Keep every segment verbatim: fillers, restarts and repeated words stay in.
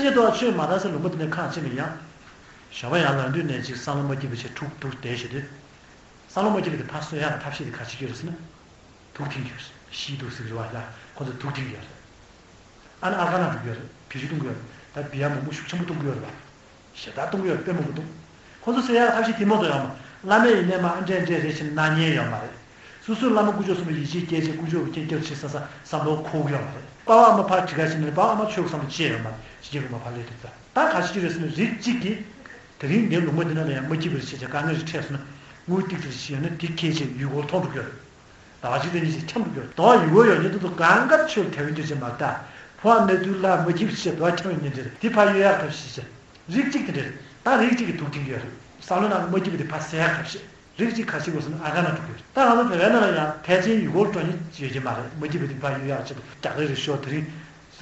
ཅེས་དོ་ཆོས་མ་དར་སའི་ལུང་པ་འདི་ནས་ཁག་ཆེ་མི་ཡང་། ཞོགས་པ་ཡར་ལངས་དུས་ནས་ཅིག་བསམ་བློ་མ་སྐྱིད་པ་ཆེ་འཁྲུག་འཁྲུག་བསྡད་བཞིན་དུས། བསམ་བློ་མ་སྐྱིད་པ་དེ་ཕར་གསོ་ཡག་གི་ཐབས་ཤེས་དེ་ག་ཅིག་ཡོད་རེད་ཟེར་ན། དུག་འཐེན་གྱི་ཡོད་རེད། ཤིའི་དུག་ཟེར་གྱི་རེད་བ་ཡ། ཁོ་ཚོས་དུག་འཐེན་གྱི་ཡོད་རེད། ཨ་ནི་ཨ་ཀ་ན་འགྲོ་གི་ཡོད་རེད། བེད་སྤྱོད་གཏོང་གི་ཡོད་རེད། ད་བི་ཡ་མང་པོ་ཤུགས་ཆེན་པོ་གཏོང་གི་ཡོད་རེད་བ། ཞེ་དྲག་གཏོང་གི་ཡོད་རེད། དཔེ་མང་པོ་གཏོང་། ཁོ་ཚོ་གསོ་ཡག་ཐབས་ཤེས་དེ་མ་གཏོགས་ཡོད་མ་རེད། བླ་མས་ཡིན་ནའི་མ་ཨ་འདྲས་འདྲས་རེད་ཅེས་གནང་མཁན་ཡོད་མ་རེད། སོ་སོའི་བླ་མ་དཀོན་མཆོག་གསུམ་པོ་ཡིད་ཆེས་སྐྱེས་བྱས་དཀོན་མཆོག་གི་སྐྱབས་བྱེད་ས་བསམ་བློ་འཁོར་གྱི་ཡོད་མ་རེད། པ་ཕ་ཨ་མ་ཕར་བྲིས་ཁ་ཕྱིན་ནས་པ་ཕ་ཨ་མ་ཆོས་བསམ་བློ་ཅི་ཡང་ཡོད་མ་རེད། ཕྱི་རྒྱལ་གྱི་མ་ཕར་སླེབས་དུས་ཙང་། ད་ག་ཞིག་རེད་ཟེར་ན་རིགས་གཅིག་གིས། དེ་རིང་འདིའི་ལུང་པ་འདི་ནང་ལ་ཡང་མ་སྐྱིད་པ་རེ་བྱས་བྱས་དཀའ་ངལ་རེ་འཕྲད་སོང་ན། དངུལ་ཏིག་ཙི་རེ་ཞིག་ཡོད་ན་དེ་ཁྱེད་ཅག་ཡུལ་སྐོར་མཐོང་འགྲོ་གི་ཡོད་རེད། ཟླ་བ་གཅིག་དང་གཉིས་ཤིག་འཁྱམ་འགྲོ་གི་ཡོད་རེད། དོ་ཡུལ་སྐོར་ཡོང་མཁན་དེ་ཚོ་གང་ག་ཆོས་ལ་དད་པ་འདུས་བྱས་མ་རེད་ད། ཕོ་བ་གནས་ཚུལ་ལ་མ་སྐྱིད་པ་བྱས་དོ་འཁྱམ་ཡོང་མཁན་དེ་རེད། དེ་ཕར་གཡོལ་ཡག་ཐབས་ཤེས་བྱས། རིགས་གཅིག་དེ་འདྲ་རེད། ད་རིགས་གཅིག་གིས་དུག་འཐེན་གྱི་ཡོད་རེད། བསམ་བློ་ནང་ལ་མ་སྐྱིད་པ་དེ་ཕར་སེལ་ཡག་ཐབས་ཤེས། རིགས་གཅིག་ག་ཞིག་དགོས་ཟེར་ན་ཨ་ཀ་ན་འགྲོ་གི་ཡོད་རེད། ད་ང་ཚོ་བོད་པའི་ནང་ལ་ཡང་ཕལ་ཆེར་ཡུལ་སྐོར་འགྲོ་མཁན་ཡོད་ཀྱི་མ་རེད། མ་སྐྱིད་པ་དེ་ཕར་གཡོལ་ཡག་ཆེད་དུ་རྒྱག་རེས་རེ་ཤོག་དེ་རིང་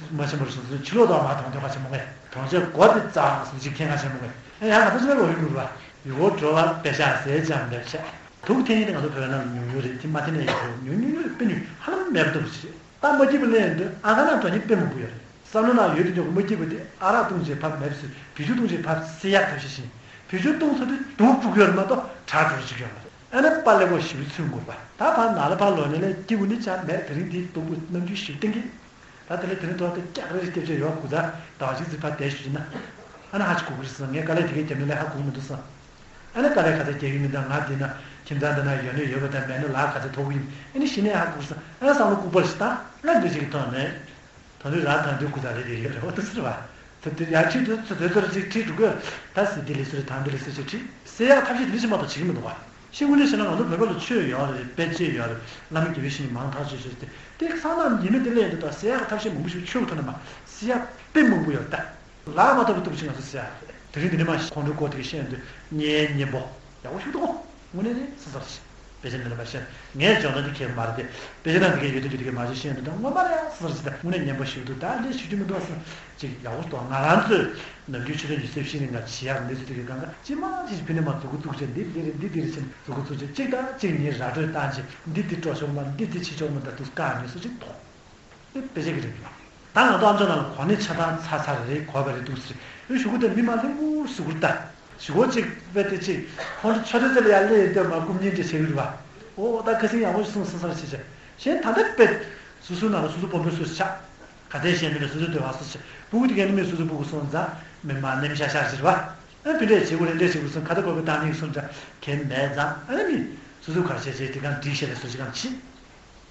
མ་ཤེས་པ་རེ་སོང་ཚུལ་ཕྱི་ལོགས་དུ་མར་མཐོང་དོན་ཁ་ཆེན་པོ་ངས་དོན་ཆེན་གོ་དེ་རྩ་བ་སུ་གཅིག་མཁྱེན་ཁ་ཆེན་པོ་ངས་ཨེ་ཡང་ང་ཚོ་ཅི་ལ་ལོ་ཡུན་འགོར་བ། ཡུལ་སྐོར་འགྲོ་བ་པེ་ཤག་ཟས་ཅང་ལེབ་ཤག་དུག་འཐེན་ཡིན་ན་ང་ཚོ་བོད་ནང་ལ་ཉུང་ཉུང་རེད། དེ་མ་འཐེན་ན་ཡག་པོ་ཉུང་ཉུང་ཉུང་དཔེ་ཉུང་ཧ་ལམ་མེད་པ་ལྟ་བུ་ཞིག་རེད། ད་མ་སྐྱིད་པ་སླེབས་ཡོང་དུས་ཨ་ཀ་ན་འགྲོ་མཁན་དཔེ་མང་པོ་ཡོད་རེད། བསམ་བློ་ནང་ཡོད་དུས་ཉོ་གི་མ་སྐྱིད་པ་དེ་ཨ་རག་བཏུང་བྱས་ཕར་མེད་པ་བཟོས། བེད་སྤྱོད་བཏུང་བྱས་ཕར་སེལ་ཡག་ཐབས་ཤེས་བྱས། བེད་སྤྱོད་བཏུང་ཚར་དུས་དུག་འཁྲུག་གི་ཡོད་རེད་མ་གཏོགས་དྲག་འགྲོ་རྒྱུ་ཅིག་ཡོད་མ་རེད། ཨ་ནི་པཱ་ཀླད་ཀོར་ཞེ་པོ་ཚུད་འགོར་བ། ད་ཕར་ནང་ལ་ཕར་ལོག་ནས་ལས་སྐྱིད་པོ་ནི་ཅང་མེད། དེ་རིང་འདིའི་སྡུག་པོ་རྣམ་འགྱུར་ཞེ་པོ་བསྟན་གི། ད་དེ་ལས་དེ་རིང་ཐོག་ཏུ་སྐྱག་རེ་རེ་སྐྱབས་བཅོལ་ཡོད་དགུ་ཚར་ཟླ་བ་གཅིག་ཙམ་ཕར་བསྡད་ཞུས་ན། ཨ་ནི་ཧ་ཅིག་གོ་གི་རེད་བསམ། ངས་དཀའ་ལས་དེ་གས་བརྒྱབ་ནས་ལས་ཧ་གོ་གི་མི་འདུག་བསམ། ཨ་ནི་དཀའ་ལས་ག་ཚད་རྒྱག་གི་མིན་ད། ང་འདི་ན་ཁྱིམ་ཚང་འདི་ན་ཡོད་ནི་ཡོད་པ་དང་མེད་ནི་ལག་ག་ཚད་ཐོབ་གི་ཡིན། ཨ་ནི་གཞི་ནས་ཧ་གོ་གི་རེད་བསམ། ཨ་ནི་བསམ་བློ་ལྐུགས་པ་རེ་ཞིག་བཏང་། ཨ་འདི་ཞིག་གི་ཐོག་ནས། ད་དུང་རང་ད་དུང་སྐུ་ཚ་རེ་རེ་ཡོད་རེད། འོ་ད་ཟེར་བ། ད་དེ་ཡར་ཁྲིད་དུས་ཚོད་དེ་ཚོར་ཅིག་ཁྲིད་འགྲོ་དགོས། ད་ཟེར་འདི་ལས་སུ་རེད། ད་འདི་ལས་སུ་ཅིག་ཁྲིད་སེལ་ཡག་ཐབས་ཤེས་དེ་འདྲ་ཞིག་མ་གཏོགས་བྱེད་ཀྱི་མི་འདུག་བ། ཤེས་དངོས་གནས་བྱས་ན་ང་ཚོ་བོད་པ་ལ་ཆོས་ཡོད་རེད། དཔེ་ཆ་ཡོད་རེད། བླ་མ་དགེ་བའི་བཤེས་གཉེན་མང་ཐག་ཆོད་ཆོད་དེ་དེ་སང་ནམ་ཡིན་ན་དེ་ལས་འདི་ལྟར་སེལ་ཡག་ཐབས་ཤེས་མང་པོ་ཞིག་ཆོས་ཀྱི་ཐོག་ནས་མ་སེལ་ཡག་དཔེ་མང་པོ་ཡོད་ད། ལག་མ་ཐོབ་པའི་སྟོབས་ཤིག་ང་ཚོ་སེལ་ཡག་རེད། དེ་རིང་འདི་ནས་མ་ཁོང་ཁྲོའི་སྐོར་དེ་ག་བཤད་ཡོང་དུས་ངའི་གཉེན་པོ་ཡག་པོ་ཞིག་འདུག་དངོས་གནས་རེད་ཟེར་ཟེར་ཞིག་དཔེ་ཆ་འདི་ལ་མ་བཤད། ངས་འཇོན་ཐང་འདི་ཁྱེད་མ་རེད་དེ། དཔེ་ཆ་ནང་འདི་གས་ཡོད་དུས་འདི་གས་མ་བྱེད་ཤེས་འདུག་ད་ངོ་མ་རེད་ཟེར་ཟེར། ད་དངོས་གནས་སྙན་པོ་ཞིག་འདུག་ད་འདི་ཞུ་རྒྱུ་མི་འདུག་ཟེར། ཅིག་ཡག་པོ་འདུག་ང་རང་ཚོས་ནམ་རྒྱུན་ཆུ་ཚོད་ཉི་ཤུ་རྩ་བཞི་ནས་ང་ཆི་ཡག་འདི་ཚོ་དེ་གས་གང་ག་ཅི་མ་ཅི་ཞིག་ཕི་ནས་མ་མཛུ་གུ་བཙུགས་བྱས་འདི་འདི་རེད་འདི་འདི་རེད་ཟེར་མཛུ་གུ་བཙུགས་བྱས་གཅིག་དང་གཅིག་གཉིས་ར་སྤྲོད་བཏང་བྱས་འདི་འདི་སྤྲོ་ཆོག་མ་འདི་འདི་ཆི་ཆོག་མ་ད་དུ་བཀག་ནས་སུ་ཅིག་མཐོང་། དེ་དཔེ་ཆ་གི་རིགས་ཡིན། ད་ང་ཚོ་ཨམ་ཅོག་ནང་ལ་གོ་གནས་ཆ་ཚང་ཚར་ཚར་རེད། གོ་བ་རེད་འདུག་ཟེར། ཨེ་གཞུག་གུ་དེ་མི་མང་ལྷུག་པོ་ཟུག་གུར་ལྟ། གཞུག་གུ་གཅིག་དཔེ་དེ་གཅིག་ཁོང་ཚོ་ཆོས་སྡེ་ཚོ་ལ་ཡར་སླེབས་ཡོད་དུས་མ་སྐུ་བརྙན་འདྲ་བྱེད་གི་རེད་བ། ཨོ་ད་ཁ་སང་ཡག་པོ་ཞིག་གསུངས་སོང་ཟེར་བྱས། གཞན་ད་ལྟ་དཔེ་སོ་སོའི་ནང་ལ་སོ་སོ་སྤོ་མོ་སུ་ཆགས། ག་ཚད་བཤད་མི་ལ་སོ་སོའི་འདོད་པ་སུ་ཆགས། སྤུ་གུ་དེ་གས་ནི་མི་སོ་སོའི་སྤུ་གུ་སོང་ཙང་མི་མང་ནེམ་ཤ་ཤ་ཟེར་བ། ཨེ་དེ་འདྲས་བྱེད་དགོས་རེད། འདྲས་བྱེད་དགོས་སོང་ཁ་ད་གོ་གི་བཏང་ནི་སོང་ཙང་གལ་མེད་ཙང་ཨ་ནི་མི་སོ་སོའི་གར་བྱས་བྱས་དེ་གང་འགྲིག་བཤད་ལ་སོ་སོ་གང་བྱེད།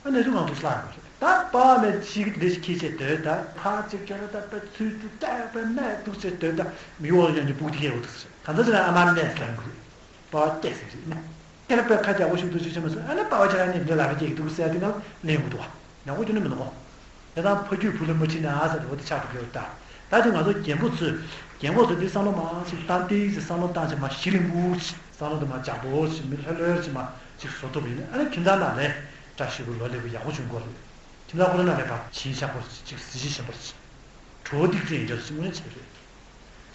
ཨ་ནི་ཚོ་གང་དུ་སླར་ཡོང་རེད། ད་པ་མེད་ཤི་གི་འདྲེ་ཞིག་ཁྱེད་ཆེད་སྡོད་ད་ཕ་གཅིག་ཀྱང་རེད། ད་པ་ཚུལ་དུ་བལྟས་པ་མེད་འདུག་ཆེད་སྡོད་ད་མི་འོག་ཡོང་གི་སྤུ་གུ་དེ་གས་འོ་འདུག་ཟེར། གང་ཚ་ཟེར་ན་ཨ་མ་མེད་ཟེར་གི་རེད། པ་བལྟས་ཟེར་གི་རེད་ནི། ཁྱེད་རང་པས་ཁ་རྒྱག་པོ་ཞིག་འདུག་ཅིག་བྱས་མ་སོང་། ཨ་ནི་པ་བ་ཁྱེད་རང་གཉིས་འདྲེ་ལ་ཁ་སྐྱེ་གི་འདུག་ཟེར་དེ་གང་ལེན་དགོས་འདུག་བ། ཡག་པོ་ཁྱོད་ནི་མི་འདུག་གོ། དེ་དང་ཕ་རྒྱུད་བུ་ལ་མ་ཁྲིད་ན་ཨ་ཟེར་འོ་དེ་ཆགས་འགྲོ་གི་ཡོད་ད། ད་དེ་ང་ཚོ་རྒན་པོ་ཚོས་རྒན་པོ་ཚོས་འདི་བསམ་བློ་མང་ཞིག་བཏང་ཏིག་ཙི་བསམ་བློ་བཏང་ཅིག་མ་གཞི་ལེན་དགོས་ཅིག་བསམ་བློ་དེ་མ་འཇགས་པོ་ཞིག་མི་ལྷོད་ལྷོད་ཅིག་མ་ཅིག་བཟོ་ཐུབ་ཡིན་ན་ཨ་ནི་ཁྱིམ་ཚང་ནང་ལས་བཀྲ་ཤིས་པོ་ལོ་ལེགས་པོ་ཡག་པོ་བྱུང་དགོས་རེད། ཁྱིམ་ཚང་ཁོ་རང་ནང་ལས་ཕར་ཞིང་ཆགས་པོ་ཅིག་གཟི་བརྗིད་ཞན་པོ་ཅིག་གྲོགས་ཏིག་ཙི་ཡིན་འདྲ་ཞིག་དངོས་གནས་བྱེད་རེད།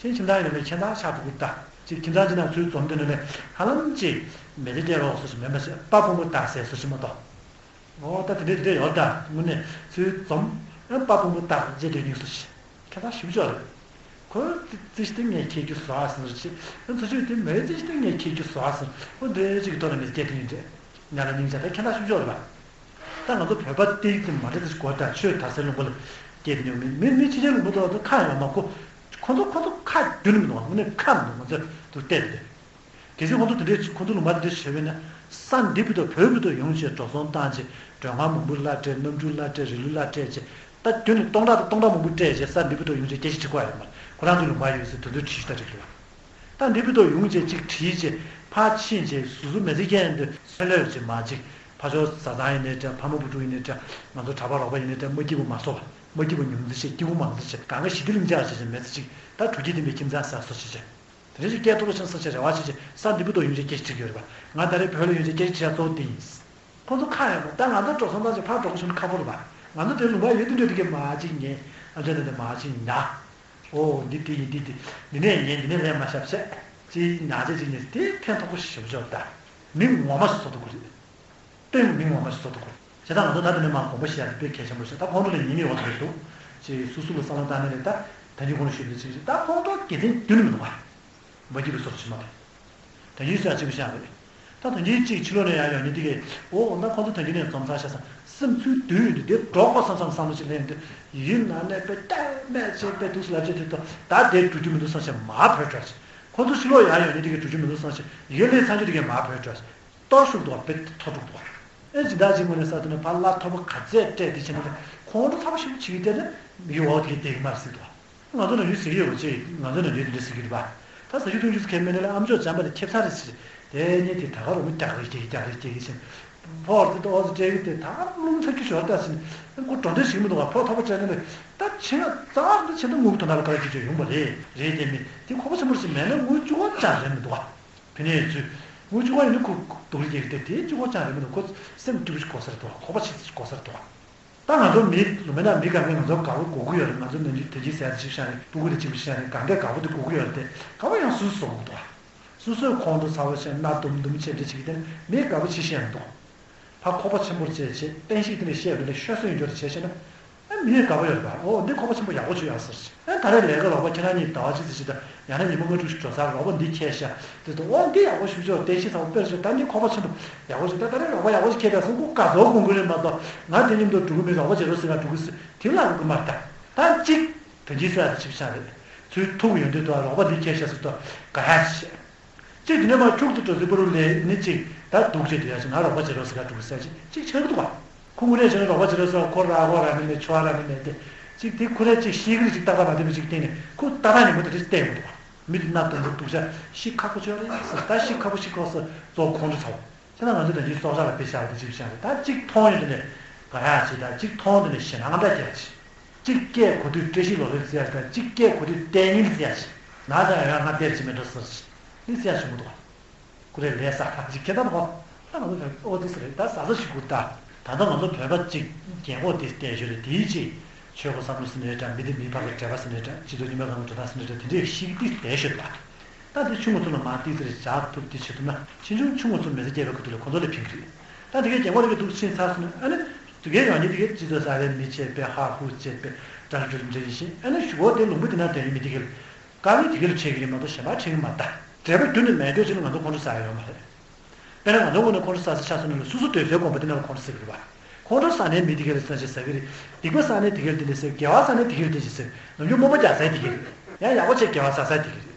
ཁྱེད་ཁྱིམ་ཚང་ཡིན་ན་ལས་ཁྱད་མཚར་ཆགས་འགྲོ་གི་ད་ཅིག་ཁྱིམ་ཚང་ཅིག་ནང་ཚུལ་འཛོམས་དེ་ནས་ལས་ཧ་ལམ་ཅིག་མེ་དེ་སྟེར་རོགས་སོ་ཞིག་མེད་མ་ཟད་པ་ཕུང་པོ་ད་ཟས་སོ་ཞིག་མ་གཏོགས། འོ་ད་དེ་འདྲས་དེ་འདྲས་ཡོད་ད། དངོས་གནས་ཚུལ་འཛོམས་ཨ་པ་ཕུང་པོ་ད་རྗེས་དེ་ཉུང་སུ་ཞིག་ཁྱད་མཚར་ཞིབ་ཆོག་རེད། ཁོས་ཙི་ཞིག་དེ་ངས་ཁྱེད་ཀྱི་བཟོ་ཨ་ཟེར་ཅིག་ཨ་ཚོ་ཆོས་དེ་མེད་ཙི་ཞིག་དེ་ངས་ཁྱེད་ཀྱི་བཟོ་ཨ་ཟེར་འོ་འདྲས་ཅིག་གི་ཐོག་ལ་མི་སྐད་དེ་ཡིན་འདྲས་ཉ་ལ་སྙིང་རྗེ་ད་ཁྱད་མཚར་ཞིབ་ཆོག་རེད་པ། ད་ང་ཚོ་བོད་པ་ཏིག་ཙམ་མ་འདྲ་ཙི་གོ་ད་ཆོས་དར་སའི་ལུང་པ་ལ་སྐད་དེ་ཉོ་མི་མི་མི་ཕྱི་རྒྱལ་ལུང་པ་ཐོག་ཏུ་ཁ་ཡོད་མ་གོ། ཁོ་ཚོ་ཁོ་ཚོ་ཁ་རྒྱུན་མི་འདུག་བ། དངོས་གནས་ཁ་མི་འདུག་ང་ཚོ་དུ་བལྟས་ཏེ། གལ་སྲིད་ཁོང་ཚོ་དེ་འདྲའི་ཁོང་ཚོ་ལུང་པ་དེ་འདྲ་བྱས་པས་ན་ས་འདི་བུ་དང་བོད་བུ་དང་ཡོང་བྱས་འགྲོ་སོང་བཏང་བྱས་མགྲོན་ཁང་མང་པོ་གླ་སྤྲད། གནམ་གྲུ་གླ་སྤྲད། རི་ལུ་གླ་སྤྲད་བྱས་ད་རྒྱུན་ནས་སྟོང་ཕྲག་དང་སྟོང་ཕྲག་མང་པོ་སྤྲད་བྱས་ས་འདི་བུ་དང་ཡོང་བྱས་སྐད་ཆ་དྲི་དགོས་ཡ་ཡོད་མ་རེད། ཁོ་རང་ཚོའི་ལུང་པ་ཡོད་ཟེར་དེ་ཚོའི་བྲིས་ཤིག་ད་འགྲིག་གི་རེད་བ། ད་འདི་བུ་དང་ཡོང་བྱས་གཅིག་བྲིས་བྱས་ཕར་ཕྱིན་བྱས་སུ་སུ་མེད་ཚེ་ཁྱེད་འདི་སེ་ལོས་བྱས་མ་གཅིག་ཕ་ཆོས་བཟའ་ཚང་ཡིན་ནའི་འདྲ་ཕ་མ་བུ་ཕྲུག་ཡིན་ནའི་འདྲ་ང་ཚོ་གྲྭ་པ་རོགས་པ་ཡིན་ནའི་འདྲ་མ་སྐྱིད་པོ་མ་བཟོ་བ། མ་སྐྱིད་པོ་ཉུང་ཙི་བྱས་སྐྱིད་པོ་མང་ཙི་བྱས་གང་ག་ཞི་བདེ་ལིང་ཆགས་བྱས་བྱས་མེད་ཚེ་གཅིག་ད་དྲུག་སྐྱིད་ལྡན་པའི་ཁྱིམ་ཚང་ཟ་སོ་བྱས་བྱས། དེ་རིང་ཞིག་སྐད་མཐོ་རུ་ཕྱིན་སོང་ཞེས་རེ་བ་བྱེད་ཅིང་ས་འདི་བུ་དོ་ཡོང་ཅེས་སྐད་ཅིག་ཡོད་རེད་པ། ང་ད་རེས་བོད་ལ་ཡོང་ཅེས་སྐད་ཅིག་བྱ་གཙོ་བོ་དེ་ཡིན། ཁོང་ཚོ་ཁ་ཡོད་པ་ད་ང་ཚོ་འགྲོ་སོང་བཏང་ཅིག་ཕར་འགྲོ་དགོས་བྱུང་ན་ཁག་པོ་རེད་པ། ང་ཚོ་དེ་ལུང་པ་ཡོད་དུས་འདྲ་དེ་གས་མ་ཅིག་ཉན། ཨ་འདྲ་འདྲ་འདྲ་མ་ཅིག་ཉན། ཨོ་འདི་དེ་ཡིན་འདི་དེ་འདི་ནས་ཉན་འདི་ནས་ལན་མ་ཤབ་བྱས་ཅིག་ཉན་ཅེས་ཅིག་ཉན་དེ་ཕན་ཐོགས་པོ་ཞེ་པོ་ཅིག་ཡོད་ད། མི་ངོ་མ་ཞིག་བཟོ་ཐུབ་ཀྱི་རེད། སྟོན་མི་ངོ་མ་ཞིག་བཟོ་ཐུབ་དགོས། བྱས་ཙང་ང་ཚོ་ད་དེ་ནས་མར་དགོངས་པ་བཞེས་ཡ་དེ་དཔེ་གལ་ཆེན་པོ་རེད་ཤག་ད་ཁོང་ཁྲོ་ལ་ཉེས་དམིགས་འོག་ཏུ་རེད་འདུག་ཅེས་སུ་སུ་ལ་བསམ་བློ་བཏང་ནས་རེད་ད། ད་གིན་གོང་ལ་ཞུས་པ་ནང་བཞིན་ཅིག་རེད། ད་ཁོང་ཁྲོ་དགེ་ཐེངས་བདུན་མི་འདུག་ག་མ་སྐྱིད་པའི་བཟོ་འདྲ་ཅིག་མ་རེད། ད་གིན་ཟེར་ཡག་གཅིག་པུ་ཤ་རེད། ད་ད་གིན་གཅིག་ཕྱི་ལོགས་ནས་ཡར་ཡོང་མཁན་དེ་གས་འོ་འོ་ན་ཁོང་ཚོ་ད་གིན་ནས་འཛོམས་ཚར་ཤག་བསམ། སེམས་ཚུར་སྡུག་ཡོང་དུས་དེ་འགྲོ་དགོས་བསམ་བསམ་བསམ་བློ་ཅིག་སླེབས་ཡོང་དུས་ཡིན་ན་ནས་དཔེ་ལྟད་མོ་བྱས་དཔེ་འདུག་སེ་ལབ་བྱས་དུས་ད་ད་དེ་འགྲོ་རྒྱུ་མི་འདུག་བསམ་བྱས་མར་བྲོས་འགྲོ་ཡག་ཅིག་ཁོང་ཚོ་ཕྱི་ལོགས་ཡར་ཡོང་མཁན་དེ་གས་འགྲོ་རྒྱུ་མི་འདུག་བསམ་བྱས་ཡིན་ན་སླེབས་ཚར་རྒྱུ་དེ་གས་མར་བྲོས་འགྲོ་ཡག་ཅིག་གཏོར་བཅུག་འདུག་བ། དཔེ་མཐོ་དྲགས་འདུག་བ། ཨེ་སྦྱིན་བདག་གཅིག་ངོས་ནས་བསམ་དུས་ན་ཕར་གླ་མཐོ་པོ་ག་ཚད་སྤྲད་དེ་བྱས་ན་ཁོང་ཁྲོ་ཚ་པོ་ཞེ་པོ་བྱེད་ཀྱི་བསྡད་ན་མི་འོག་དེ་གས་བསྡད་ཀྱི་མ་རེད་ཟེར་འདུག་བ། ང་ཚོ་ནམ་རྒྱུན་ཟེར་གྱི་ཡོད་པ་ཅིག་ང་ཚོ་ནམ་རྒྱུན་དེ་འདྲ་ཟེར་གྱི་རེད་པ། ད་ཟ་རྒྱུ་འཐུང་རྒྱུ་ཟེར་མཁན་མེད་ན་ལས་ཨ་མཆོག་བྱམས་པ་དེ་ཁེ་བཟང་རེད་ཟེར། དེ་ནས་དེ་ད་ག་རུ་མི་རྒྱག་རེ་རྒྱག་རྒྱག་རེ་རྒྱག་གི་ཕྱིན། ཕོར་དེ་ཏོག་ཙམ་སྤྲད་གི་དེ་ད་རླུང་ཚ་རྒྱུ་ཞོར་ལྟ་ཟིན། ཁོ་འགྲོ་འདོད་ཞིག་མི་འདུག་བ། ཕོར་མཐོ་པོ་སྤྲད་ན་ནི་ད་ཕྱིན་ན་རྩ་བ་ནས་ཕྱིན་ད་དངུལ་གྱི་དོན་དག་ལ་དཀའ་ལས་ཁྱོད་ཡོང་བ་རེད། རེད་དེ་མིན་དེ་ཁོག་པ་ཆེན་པོ་ཞིག་མེད་ན་དངུལ་བཅུ་གོ་ཅང་རེད་མི་འདུག་བ། ཕི་ནས་ཚུལ། དངུལ་བཅུ་གོ་ཡིན་ན་ཁོ་སྡུག་རུས་རྒྱག་གི་དེ་དེ་བཅུ་གོ་ཅང་རེད་མི་འདུག་ཁོ་སེམས་སྐྱིད་པོ་ཞིག་དགོས་ས་རེད་འདུག་ཁོག་པ་ཆེ་ས་ཞིག་དགོས་ས་རེད་འདུག་ད་ང་ཚོ་མི་ལུང་པ་ན་མི་གང་གས་ང་ཚོ་དགའ་པོ་དགོས་ཀྱི་ཡོད་རེད། ང་ཚོ་ནམ་རྒྱུན་དོན་གྱིས་ཟས་དེ་ཅིག་བཤད་རེད། སྤུ་གུ་དེ་ཅིག་བཤད་རེད། གང་གས་དགའ་པོ་དེ་དགོས་ཀྱི་ཡོད་རེད་དེ་དགའ་པོ་ཡང་སུ་སུ་བཟོ་གི་འདུག་སུ་སུས་ཁོང་ཁྲོ་ཚ་པོ་བྱས་སྣ་དུམ་དུམ་བྱས་འདྲ་བྱེད་ཀྱི་དེ་ནི་མི་དགའ་པོ་ཅིག་བཤད་མི་འདུག་ཕར་ཁོག་པ་ཆེན་པོར་བྱས་བྱས་བསྟན་བཤིག་དེ་ནས་བཤད་པ་ལས་ཤོད་སྲོལ་ཡོད་འགྱོ་རེད་བྱས་བྱས་ན། ཨ་མི་ཡོད་དགའ་པོ་ཡོད་རེད་པ། ཨོ་འདི་ཁོག་པ་ཆེན་པོ་ཡག་པོ་བྱུང་ཡག་ཟེར་ཞིག་ཨ་ད་རེས་ལས་ཀ་རོགས་པ་ཁྱེད་རང་གཉིས་ཟླ་བ་གཅིག་ཙམ་ཞིག་དང་ཡང་ན་ཉི་མ་ལྔ་དྲུག་ཞིག་འགྲོ་ཚར་རོགས་པ་འདི་ཁྱེད་ཤ་དེ་ཚོ་ཨོ་འདི་ཡག་པོ་ཞིག་བྱུང་བསྟན་བཤིག་ཚ་པོ་དཔེར་བྱས་ད་འདི་ཁོག་པ་ཆེན་པོ་ཡག་པོ་ཞིག་ད་ད་རེས་རོགས་པ་ཡག་པོ་ཞིག་ཁྱེད་ཀྱང་སོང་ཁོ་དགའ་ཚོར་གོང་གོ་རེད་མ་གཏོགས་ང་དེ་མཉམ་དུ་འགྲོ་གི་མིན་རོགས་པ་བྱེད་རོགས་ཟེར་ག་འགྲོ་གི་ཟེར་དེ་ལ་རོགས་གི་མ་རེད། ད་གཅིག་དོན་གྱིས་ཟེར་ཡག་ཅིག་བྱུང་རེད། ཚུར་ཐུག་ཡོང་དུས་དུ་རོགས་པ་འདི་ཁྱེད་ཤ་ཟེར་དུ་དགའ་ཡག་ཅིག་གཅིག་དེ་ནས་མར་ཁྱུག་ཏུ་འགྲོ་ཚེ་པ་རུ་ལས་ནི་གཅིག་ད་སྡུག་ཅེས་དུ་ཡ་ཅིག་ང་རོགས་པ་བྱེད་རོགས་ཟེར་ག་འགྲོ་གི་ཟེར་ཅིག་གཅིག་ཆགས་ཀྱི་འདུག་བ། ཁོ་དངོས་གནས་བྱས་ན་རོགས་པ་བྱེད་རོགས་ཟེར་ཁོ་ར་ཁོ་ར་ནི་མེད་ཆོ་ར་ནི་མེད་དེ་གཅིག་དེ་ཁོ་རས་གཅིག་ཤེས་ཀྱི་རེད་ཅིག་ཏག་ཏག་མ་བསྟན་པ་ཅིག་བསྟན་ནས་ཁོ་ཏག་ཏག་ཉིན་མོ་དེ་འདྲ་བསྟན་མི་འདུག་བ། མི་དེ་སྣ་དུམ་བུར་སྡུག་ཅག་ཤི་ཁག་པོ་ཆོ་རེད་ཟེར་ད་ཤི་ཁག་པོ་ཤི་ཁོག་ཟེར་གཙོ་ཁོང་ཁྲོ་ཚ་བ། ཁྱེད་རང་ང་ཚོ་དང་གཅིག་སྲོག་ཆགས་ལ་དཔེ་བཞག་པ་དེ་གཅིག་བཞག་རེད། ད་གཅིག་མཐོང་ཡོང་དུས་ནས་དགའ་ཡག་ཅིག་དང་གཅིག་མཐོང་དུས་ནས་ཞེད་སྣང་འདྲ་རྒྱག་ཅིག་གཅིག་སྐད་གོ་དུས་བཀྲ་ཤིས་ལོ་ལེགས་ཟེར་ཡག་དང་གཅིག་སྐད་གོ་དུས་ལྟས་ངན་ཟེར་ཡག་ཅིག་ན་ད་ཡང་ང་བལྟས་ཅིག་མེད་འགྲོ་ཟེར་ཅིག་ནི་ཟེར་ཡག་བྱུང་གི་འདུག་ཁོ་རེ་ལས་ས་ཁག་ཅིག་ཁྱེད་ད་ནོ། ད་ང་ཚོ་ཨོ་དེ་ཟེར་རེད། ད་ཟ་ཟ་ཞིག་གུར་ད་ད་ལྟ་ང་ཚོ་བོད་པ་ཅིག་རྒན་གོག་དེ་བལྟས་ཞོར་རེད། དེའི་ཅིག་ཆོས་གོ་བསམ་བློ་ཟིན་རེད་འདྲ། མི་དེ་མི་ཕ་གི་འབྲེལ་བ་ཟིན་རེད་འདྲ། སྤྱི་ཚོགས་རྙིང་པ་གང་གི་འགྲོ་སྟངས་ཟིན་རེད་འདྲ། དེ་འདྲའི་ཤིག་ཏིག་བསྡད་ཤོད་པ། ད་དེ་ཆུང་ངུ་ཚོ་ལ་མ་ཏིག་ཙི་རེ་བཞག་ཐུབ་དེ་བྱེད་ཐུབ་ན་ཕྱིས་འབྱུང་ཆུང་ངུ་ཚོ་མི་ཚེ་སྐྱེལ་བའི་ཁུལ་དུ་ལ་ཁོ་ཚོ་ལ་ཕན་གི་རེད། ད་དེ་གའི་རྒྱལ་མོ་རེ་གི་འདུག་ཕྱིན་ཚར་སོང་ན་ཨ་ནི་དེ་གའི་ཡང་ཉིད་དེ་གའི་སྤྱི་ཚོགས་གསར་པའི་མི་བྱས་པའི་ཧ་ཧུ་བྱས་པའི་དྲ་རྒྱུ་འདྲ་ཡིན་ཞིང་ཨ་ནི་གཞུག་གོ་དེ་ལུང་པ་དེ་ན་དོན་ཡོད་མི་དེ་གའི་དཀའ་ངལ་དེ་གའི་ལ་འཕྲད་གི་རེད་མ་གཏོགས་གཞན་པ་འཕྲད་གི་མ་རེད། ད་འབྲེལ་བ་རྒྱུ་ནས་མེད་འགྲོ་ཅིག་ལ་ང་ཚོ་ཁོང་ཁྲོ་ཟ་ཡ་ཡོད་མ་རེད། དཔེར་ན་ང་ཚོ་དངོས་གནས་ཁོང་ཁྲོ་ཟ་ས་ཆགས་སོང་ན་ལ་སོ་སོ་སྡོད་སའི་དགོན་པ་དེ་ནང་ལ་ཁོང་ཁྲོ་ཟ་གི་རེད་བ། ཁོང་ཁྲོ་ཟ་ནས་མི་དེ་གའི་ལ་སེམས་ཤིག་ཟ་གི་རེད། སྡིག་པ་བསགས་ནས་དེ་གའི་ལ་དེ་འདྲ་ཟེར། དགེ་བ་བསགས་ནས་དེ་གའི་ལ་དེ་འདྲ་ཟེར། ནམ་རྒྱུན་རྨོངས་པ་རྒྱག་ས་དེ་གའི་རེད། ཡང་ཡག་པོ་བྱས་དགེ་བ་བསགས་ས་དེ་གའི་རེད།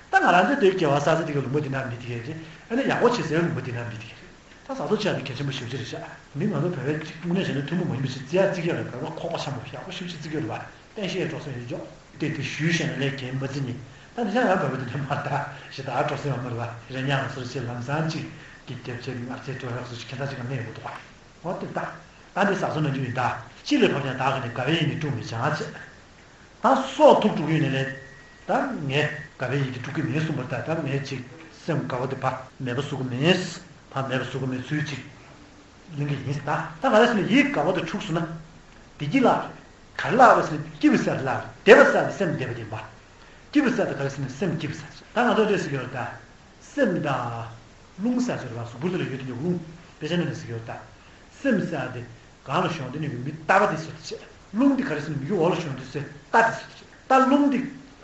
ད་ང་རང་ཚོའི་དེའི་དགེ་བ་བསགས་ས་དེ་གའི་ལུང་པ་དེ་ན་མི་དེ་གའི་རེད། ཨ་ནི་ཡག་པོ་བྱེད་སའི་ལུང་པ་དེ་ན་མི་དེ་གའི་རེད། ད་བཟའ་ཚོ་བྱས་ན་གལ་ཆེན་པོ་ཞེ་པོ་ཅིག་རེད་ཤག་མི་ང་ཚོ་བོད་པའི་གཅིག་དངོས་གནས་བྱས་ན་ཐུན་མོང་མ་ཡིན་པ་ཞིག་བརྩི་ཡག་བརྩི་གི་ཡོད་རེད། བོད་པ་ཁོག་པ་ཆེན་པོ་ཡག་པོ་ཞེ་པོ་ཅིག་བརྩི་གི་ཡོད་རེད་བ། བསྟན་བཤིག་འགྲོ་སོང་ཡོད་ཅོག་བལྟས་ཏེ་ཞུས་བཤད་ན་ལས་འགན་མ་བརྩི་ཉིན། ད་འདི་ཤ་ཡང་བོད་པ་འདི་འདྲ་མ་རེད་ད། ཞེ་དྲག་འགྲོ་སོང་ཡོད་མ་རེད་བ། རེ་ཉག་སོར་ཆེ་ལམ་སང་ཅིག་གི་རྒྱབ་ཆེ་ལྔ་ཚེ་འགྲོ་ཡག་སོ་ཞིག་ཁྱད་མཚར་ཅིག་ག་མེད་ཡོད་འདུག་བ། འོ་དེ་ད། ད་འདི་ཟ་སོ་ན་རྒྱུ་ཡིན་ད། ཅི་ལས་བབ་ཀྱང་བདག་གི་ནི་དགའ་བའི་ཡིད་ནི་དཀྲུག་མི་བྱང་ཅེས། ད་སྲོག་ཐུག་དཀྲུག་ཡོད་ནས་ལས། ད་ངས་དགའ་བའི་ཡིད་ཀྱིས་དཀྲུག་གི་མིན་གསུངས་པར་ད། ད་ངས་ཅིག་སེམས་དགའ་བ་དེ་ཕ་མེད་པ་བཟོ་གི་མིན། ཕ་མེད་པ་བཟོ་གི་མིན་ཚུལ་ཅིག་གླེང་གི་ཡིན་ད། ད་ག་རེ་ཟེར་ན་ཡིད་དགའ་བ་དེ་འཁྲུགས་སོང་ན། བདེ་སྐྱིད་བརླག་རེད། ག་རེ་བརླག་པ་ཟེར་ན་སྐྱིད་པ་ཟེར་བརླག་རེད། བདེ་བ་ཟེར་ན་སེམས་བདེ་བ་དེ་མ། སྐྱིད་པ་ཟེར་ད་ག་རེ་ཟེར་ན་སེམས་སྐྱིད་པ་ཟེར། ད་ང་ཚོ་འདྲ་ཟེར་གྱི་ཡོད་ད། སེམས་དང་། རླུང་ཟེར་ཟེར་བ་གཟུགས་པོ་ལ་ཡོད་དེ་ཉོག་རླུང་། དཔེ་ཆ་ནང་ནས་ཟེར་གྱི་ཡོད་ད། སེམས་ཟེར་དེ་གང་ལ་ཤོང་དེ་ནི་མི་རྟ་བ་དེ་ཟེར་དེ་བྱས། རླུང་དེ་ག་རེ་ཟེར་ན་མི་འོག་ལ་ཤོང་དུས་ཟེར་རྟ་དེ་ཟེར་དེ་བྱས། ད་རླུང་དེ་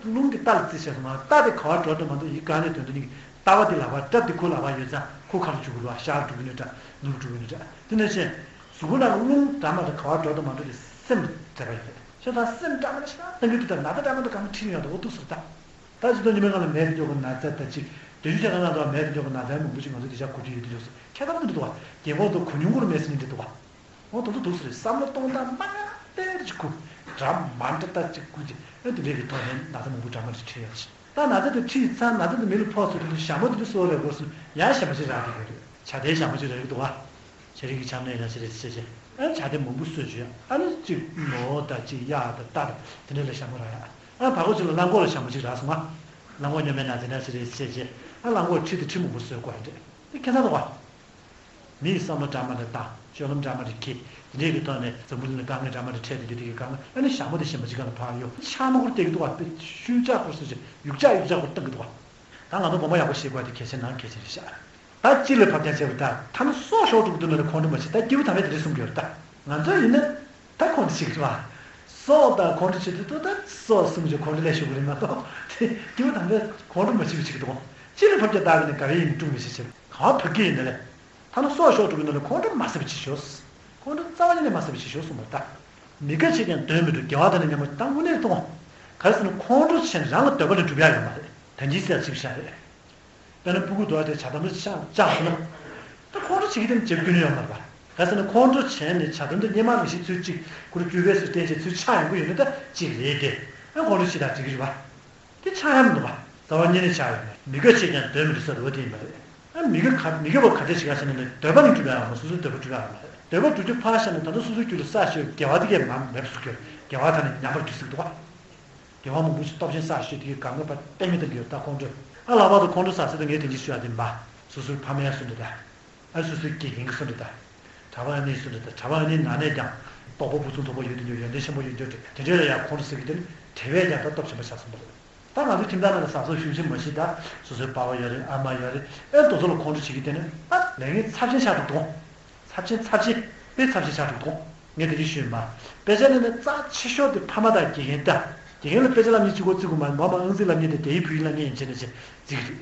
རླུང་དེ་རྟ་ལ་རྩིས་བྱས་སོང་ང་། རྟ་དེ་ག་བ་འགྲོ་དུ་མ་འདུག་ཡིད་གང་ནས་དོན་དུ་ནི་རྟ་བ་དེ་ལ་བ་རྟ་དེ་ཁོ་ལ་བ་ཡོད་ཙང་ཁོ་ཁ་ལ་འཇུག་གི་རེད་བ། ཤར་འགྲོ་གི་ནི་འདྲ་ནུབ་འགྲོ་གི་ནི་འདྲ། དེ་ནས་ཆེ། གཟུགས་པོ་ནང་གི་རླུང་འདྲ་མ་འདྲ་ག་བ་འགྲོ་དུ་མ་འགྲོ་དེ་སེམས་ཟེར་བ་ཡོད་རེད། ཤ་ད་སེམས་འདྲ་མ་འདྲ་ཤ་ད་ལྟ་གི་དུས་ད་ན་ད་འདྲ་མ་འདྲ་གང་ཁྲིད་ཡོང་ད་འོ་འདུག་ཟེར་ད། ད་ཅི་ཏོ་ཉི་མའི་སྒང་ལ་མེ་དེ་འཇོག་གི་ན་ཚ་ད་ཅིག་དེ་ཤུ་ཆ་གང་ལ་འདུག་མེ་དེ་འཇོག་གི་ན་ཚ་མང་པོ་ཅིག་ང་ཚོ་དེ་ཤ་གོ་དུས་ཡོད་དུས་འཇོག་ཟེར་ཁྱད་ད་མ་འདུག་འདུག་བ། རྒན་གོག་ཏུ་གོ་ཉུང་གུར་མེད་ཟེར་ནི་འདྲ་འདུག་བ། འོ་ད་འདུག་འདུག་ཟེར་བསམ་བློ་གཏོང་སྟངས་མ་དཔེ་ཅིག་གུ་འདྲ་མ་འདྲ་ད་ཅིག་གུ་ཅིག་ཨེ་དེ་འདྲའི་གི་ཐོག་ནས་ན་ཚ་མང་པོ་འདྲ་མ་ཅིག་ཁྲིད་ཡོད་ཅིག་ད་ན་ཚ་དེ་ཁྲིད་ཚར་ན་ཚ་དེ་མི་ལ་ཕོག་ཚུལ་དེ་ཞྭ་མོ་དེ་འདྲ་གསོ་རེ་དགོས་སོང་ཡང་ཞྭ་མོ་ཅིག་རག་གི་ཡོད་རེད། བྱ་དེའི་ཞྭ་མོ་ཅིག་རག་གི་འདུག་བ། བྱ་རིགས་ཀྱི་ཆ་ནས་ཡང་ཞེ་རེ་ཞེ་ཞེ། ཨ་ནི་བྱ་དེ་མང་པོ་གསོས་བྱོས། ཨ་ནི་གཅིག་ནོར་དང་གཅིག་གཡག་དང་རྟ་དང་དེ་འདྲ་ལ་ཞྭ་མོ་རག་ཡ། ཨ་བར་སྐོར་གཅིག་ལ་གླང་གོག་ལ་ཞྭ་མོ་གཅིག་རག་སོང་ང་། གླང་གོག་སྨྱོན་པའི་ན་ཚ་ན་ཞེ་རེ་ཞེ་ཞེ། ཨ་གླང་གོག་ཁྲི་དང་ཁྲི་མང་པོ་གསོས་དགོས་རེད། དེ་ཁྱད་མཚར་འདུག་བ། མི་ཡི་བསམ་བློ་འདྲ་མ་འདྲ་བཏང་སྤྱོད་ལམ་འདྲ་མ་འདྲ་འཁྱེར་དེ་འདྲའི་གི་ཐོག་ནས་འཛམ་བུ་གླིང་ལ་དཀའ་ངལ་འདྲ་མ་འདྲ་འཕྲད་དེ་འདྲ་དེ་གི་དཀའ་ངལ་ཨ་ནི་ཞྭ་མོ་དེ་ཞྭ་མོ་གཅིག་ག་ལ་ཕར་གཡུག་ཕྱག་མོ་སྐོར་བཏེག་འདུག་བ། དཔེ་ཤུལ་ལྕགས་སྐོར་སོ་ཞེ་ཡུག་ལྕགས་ཡུག་ལྕགས་སྐོར་བཏང་གི་འདུག་བ། ད་ང་ཚོ་དགོན་པ་ཡག་པོ་ཞིག་དགོས་དེ་གལ་ཆེ་ནང་གལ་ཆེ་རེད་ཤག་ད་ཅི་ལས་བབ་ཀྱང་བྱས་པ་ད་ཐ་ན་སྲོག་ཤོར་འགྲོ་གི་འདུག་ན་ལས་ཁོང་ཁྲོ་མ་བྱེད། ད་སྐྱེས་བུ་དམ་པས་དེ་འདྲ་གསུང་གི་ཡོད་རེད། ད་ང་ཚོ་ཡིན་ན་ད་ཁོང་དེ་ཞིག་རེད་བ། སྲོག་དང་ཁོང་ཁྲོ་བྱེད་དུས་ད་སྲོག་གསུམ་གྱི་ཁོང་ཁྲོ་ལས་ཞུགས་པ་རེད་མ་གཏོགས་དེ་སྐྱེ་བོ་དམ་པས་ཁོང་ཁྲོ་མ་བྱེད་པ་ཅིག་འདུག་སྤྱི་ལ་ཕབ་རྒྱ་བཏགས་ནས་ག་བའི་ཡིན་སྲུང་མི་བྱེད་ཅེས་གང་བ་ཕབ་ཀྱི་ཡིན་ནི་རེད། ཐ་ན་སྲོག་ཤོར་འགྲོ་གི་ནང་ལ་ཁོང་ཁྲོ་མ་བཟོད་པ་བྱེད་ཤོག་ཁོང་ཁྲོ་རྩ་བ་ཉིད་ནས་མ་བཟོད་པ་བྱེད་ཤོག་གསུངས་པ་ད། མི་དགའ་བྱེད་ཀྱང་དོན་མི་འགྲུབ་དགེ་བ་དང་ནི་མཉམ་པོ་ད་དངོས་གནས་གཏོང་། ག་རེ་ཟེར་ན་ཁོང་ཁྲོ་བྱས་ནས་རང་ལ་འདོད་པ་ལས་འགྲུབ་ཡ་ཡོད་མ་རེད། ད་འཇིག་སེ་ལ་ཅིག་བཞག་རེད། དཔེར་ན་ཕྲུ་གུ་དུ་བ་དེ་ཇ་དམ་པོ་ཆགས་ཆགས་སོང་ན། ད་ཁོང་ཁྲོ་བྱེད་ཀྱི་དེ་ནི་བྱེད་རྒྱུ་ནི་ཡོད་མ་རེད་པ། ག་རེ་ཟེར་ན་ཁོང་ཁྲོ་བྱས་ནས་ཇ་དམ་པོ་དེ་སྔོན་མ་ནང་བཞིན་ཚུར་གཅིག་ཁུར་སྐྱུར་པས་སུ་བསྟན་བྱས་ཚུར་ཆགས་ཡོང་གི་ཡོད་ན་ད་ཅིག་རེད་དེ། ཨ་ཁོང་ཁྲོ་བྱེད་ད་འགྲིག་གི་རེད་པ། དེ་ཆགས་ཡ་མི་འདུག་པ། རྩ་བ་ཉིད་ནས་ཆགས་ཡོད་མེད། མི་དགའ་བྱེད་ཀྱང་དོན་མི་འགྲུབ་ཟེར་བ་དེ་ཡིན་པ་རེད། ཨ་མི་དགའ་ག་མི་དགའ་བ་ག་འདྲ་ཞིག་ག་ཟེར་ན་ནི་འདོད་པ་ནི་འགྲུབ་ཡ་ཡོད་མ་སོ་སོའི་འདོད་པ་འགྲུབ་ཡ་ཡོད་མ་རེད། འདོད་པ་འགྲུབ་རྒྱུ་ཕར་བཞག་ནས་ད་ལྟ་སོ་སོའི་རྒྱུད་ལ་བསགས་བཞག་དགེ་བ་དེ་གས་མ་མེད་པ་བཟོ་རྒྱུ་རེད། དགེ་བ་ད་ནི་ཉམས་པར་འགྱུར་སྲིད་འདུག་པ། དགེ་བ་མང་པོ་ཞིག་སྟོབས་ཆེན་བསགས་བཞག་དེ་གས་གང་མེད་པ་དཔེ་མི་སྲིད་ཡོད་ད་ཁོང་ཁྲོ། ཨ་ལྷག་པར་དུ་ཁོང་ཁྲོ་ཟ་ཟེར་དུས་ངས་དེ་འདྲ་ཞུ་ཡ་དེ་མ། སོ་སོའི་ཕ་མའི་སུ་འདྲ་ད། ཨ་སོ་སོའི་དགེ་རྒན་གྱི་སུ་འདྲ་ད། གྲྭ་པ་ཨ་ནེའི་སུ་འདྲ་ད། གྲྭ་པ་ཨ་ནེའི་ནང་ནས་ཀྱང་རྟོགས་པ་ཕུན་སུམ་ཚོགས་པ་ཡོད་དུས་ཡོན་ཏན་ཆེན་པོ་ཡོད་འདོད་རེད། དེ་འདྲའི་ལ་ཡང་ཁོང་ཁྲོ་ཟེར་གྱི་དེ་ནི་དེ་བས་ཀྱང་ད་སྟོབས་ཆེན་པོ་ཆགས་སོང་བ་རེད། ད་ང་ཚོའི་ཁྱིམ་ཚང་ནང་ལ་བཟའ་ཚོ་ཞུ་ཞིག་མ་ཞིག་ད་སོ་སོའི་པ་ཕ་ཡོད་རེད། ཨ་མ་ཡོད་རེད། ཨེ་དེ་ཚོ་ལ་ཁོང་ཁྲོ་བྱེད་ཀྱི་དེ་ནི་ཨ་ལས་ངན་ཚབས་ཆེན་ཆགས་འདུག་དོ། ཚབས་ཆེན་ཚབས་ཆེན་དཔེ་ཚབས་ཆེན་ཆགས་འདུག་དོ། ངས་དེ་འདྲ་ཞུས་མ། དཔེ་ཆ་ནི་ནི་རྩ་ཆེ་ཤོས་དེ་ཕ་མ་དང་དགེ་རྒན་ད། དགེ་རྒན་ལ་དཔེ་ཆ་བསླབ་མཁན་གཅིག་པོ་བརྩི་དགོས་མ་རེད། མ་མ་ཨང་རྩིས་བསླབ་མཁན་དེ་རྒྱ་ཡིག་བོད་ཡིག་བསླབ་མཁན་ཡིན་བྱས་ནས་བྱས་བརྩི་གི་རེད།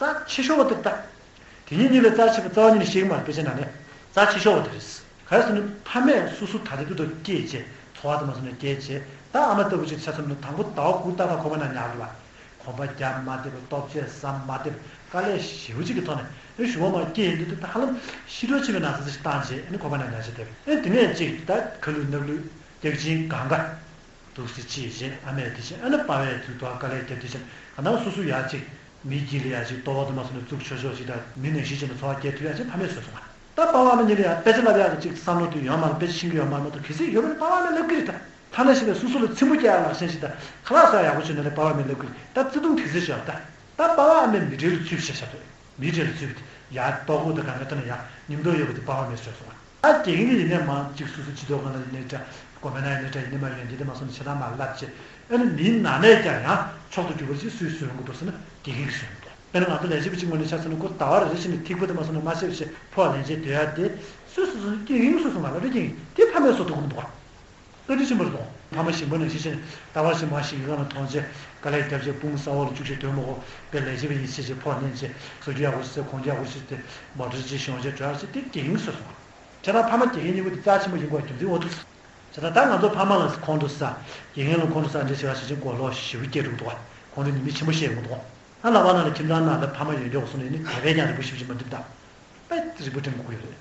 རྩ་ཆེ་ཤོས་པ་དེ་ད། དེ་གཉིས་གཉིས་ལས་རྩ་ཆེ་བ་རྩ་བ་ཉིད་ནས་ཤེས་ཀྱི་མ་རེད། དཔེ་ཆ་ནང་ནས་རྩ་ཆེ་ཤོས་པ་དེ་རེད། ག་རེ་ཟེར་ན་ཕ་མས་སོ་སོ་ད་ལྟ་དུས་ཐོག་སྐྱེས་བྱས་འཚོ་བ་དུ་མ་སོང་ནས་སྐྱེས་བྱས་ད་ཨ་མ་ལྟ་བུ་ཅིག་ཆ་མཚོན་ན་དང་པོ་ཟླ་བ་དགུ་ཏག་ཏག་ཁང་པ་ནང་ཉལ་རེད་པ། གོམ་པ་རྒྱག་མ་བདེ་བ་ལྟོ་ཆས་ཟ་མ་བདེ་བ་དཀའ་ལས་ཞེ་པོ་ཅིག་གི་ཐོག་ནས་ཨེ་གཞུག་མ་སྐྱེས་ཡོང་དུས་ད་ཧ་ལམ་ཤི་འགྲོ་ཆེ་བའི་ན་ཚ་ཚ་ཞིག་བཏང་བྱས་ཨ་ནི་ཁང་པ་ནང་ཉལ་བྱས་བསྡད་པ། ཨེ་དེ་ནས་ཅིག་ད་ཁ་ལུད་སྣབས་ལུད་སྐྱག་གཅིན་གང་ག་འདུག་སེ་ཅི་བྱས་ཨ་མས་དེ་བྱས་ཨ་ནི་པ་ཕས་དུས་ཐོག་དཀའ་ལས་བརྒྱབ་དེ་བྱས་གང་ལྟར་སོ་སོ་ཡ་ཅིག་མི་དཀྱིལ་ལ་ཡ་ཅིག་ལྟོ་བ་དུ་མ་སོང་ནས་བཙུགས་ཆོག་ཆོག་ཅིག་དང་མི་ནང་བཞིན་བྱས་ནས་འཚོ་བ་སྐྱེལ་ཐུབ་ཡ་ཅིག་ཕ་མས་བཟོས་སོང་ང་། ད་པ་ཕ་ཨ་མ་གཉིས་ལ་ཡ་དཔེ་ཆ་བསླབ་ཡག་གི་ཅིག་བསམ་བློ་དེ་ཡོད་མ་རེད། དཔེ་ཆ་ཤེས་ཀྱི་ཡོད་མ་རེད་མ་གཏོགས་གལ་སྲིད་ཡོད་པ་ན་པ་ཕ་ཨ་མས་བསླབ་ཀྱི་རེད་ད། ཐ་ན་ཞིག་ནས་སོ་སོ་ལ་ཚིམ་པོ་རྒྱག་ཡག་ལག་ཤེས་ཤིག་དང་ཁ་ལག་ཟ་ཡག་པོ་བྱུང་ན་ལས་པ་ཕ་ཨ་མས་བསླབ་ཀྱི་རེད་ད། བརྩེ་དུང་དེ་ཚོ་ཞིག་ཡོད་ད། ད་པ་ཕ་ཨ་མས་མི་གྲལ་ལ་ཚུད་པ་བྱས་བཞག་འདུག་མི་གྲལ་ལ་ཚུད་པ་དེ་ཡ་ལྟོ་གོས་དང་གང་ག་ཐོག་ནས་ཡ་མཉམ་དུ་ཡོད་པ་དེ་པ་ཕ་ཨ་མས་བཟོས་སོང་ང་། ད་དགེ་རྒན་གྱིས་ཡིན་ནའི་མ་གཅིག་སོ་སོ་སྤྱི་ཚོགས་སྒང་ལ་ཡིན་ནའི་འདྲ་དགོན་པའི་ནང་ཡིན་ནའི་འདྲ་ཡིན་ནའི་མ་ཡོན་ཏན་དེ་མ་སོང་ནས་བྱེད་སྟངས་མ་བསླབ་བྱས་ཨ་ནི་མིའི་ནང་ནས་ཀྱང་ཡང་མཆོག་ཏུ་གྱུར་པ་ཅིག་སུས་བཟོས་ཡོང་གི་འདུག་ཟེར་ན་དགེ་རྒན་གྱིས་བཟོས་ཡོང་གི་འདུག་དཔེར་ན་ང་ཚོ་ལས་བྱེད་པ་གཅིག་ངོས་ནས་ཆ་མཚོན་ན་ཁོ་ཟླ་བ་རེ་རེ་བཞིན་ནས་ཐིགས་པ་དེ་མ་སོང་ནས་མ་ཤེས་པ་བྱས་ཕོགས་ལེན་བྱས་སྡོད་ཡ་དེ་སུས་སོ་སོ་དགེ་རྒན་གྱིས་བཟོས་སོང་ང་ལ་རེ་རྒན་གྱིས་དེ་ཕ་མས་བཟོ་ཐུབ་ཀྱི་མི་འདུག་ག་བཀའ་དྲིན་ཆེན་པོ་རེད་དོ། ཕ་མ་ཞིང་པ་ནང་བཞིན་བྱས་ནས་ལྟ་བ་ཞིག་མ་ཞིག་གི་སྒང་ལ་མཐོང་བྱས་དཀའ་ལས་བརྒྱབ་བྱས་དཔུང་ས་འོག་ལ་བཅུག་བྱས་སྡོད་མ་དགོས་པའི་ལས་བྱེད་པ་ཡིན་ཟེར་བྱས་ཕོགས་ལེན་བྱས་བཟོ་རྒྱུ་ཡག་པོ་ཞིག་གོན་རྒྱུ་ཡག་པོ་ཞིག་དེ་མོ་ཊ་ཅིག་ཞོན་བྱས་འགྲོ་ཡག་ཞིག་དེ་དགེ་རྒན་གྱིས་བཟོས་སོང་ང་། བྱས་ཙང་ཕ་མ་དགེ་རྒན་གཉིས་པོ་དེ་རྩ་ཆེན་པོ་ཡིན་དགོས་རྒྱུ་མཚན་འོ་འདུག་བྱས་ཙང་ད་ང་ཚོ་ཕ་མ་ལ་ཁོང་ཁྲོ་ཟ། དགེ་རྒན་ལ་ཁོང་ཁྲོ་ཟ་འདྲ་བྱེད་པ་ཞིག་ཅིག་མགོ་ལོག་ཞེ་པོ་སྐྱེ་འགྲོ་གི་འདུག་ག་ཁོང་ཁྲོ་ཉེས་དམིགས་ཆེན་པོ་བཤད་ཡོང་གི་འདུག་ག་ཨ་ལགས་པ་ན་ལ་ཁྱིམ་ཚང་ནང་ལ་ཕ་མ་ཡོད་མགྱོགས་སོང་ནས་ནི་དེ་བས་ཀྱང་རིག་པ་ཞིབ་ཞིབ་མ་འགྲིམ་ད། དཔེ་རིག་པ་སྒྲིམ་དགོས་ཀྱི་ཡོད་རེད།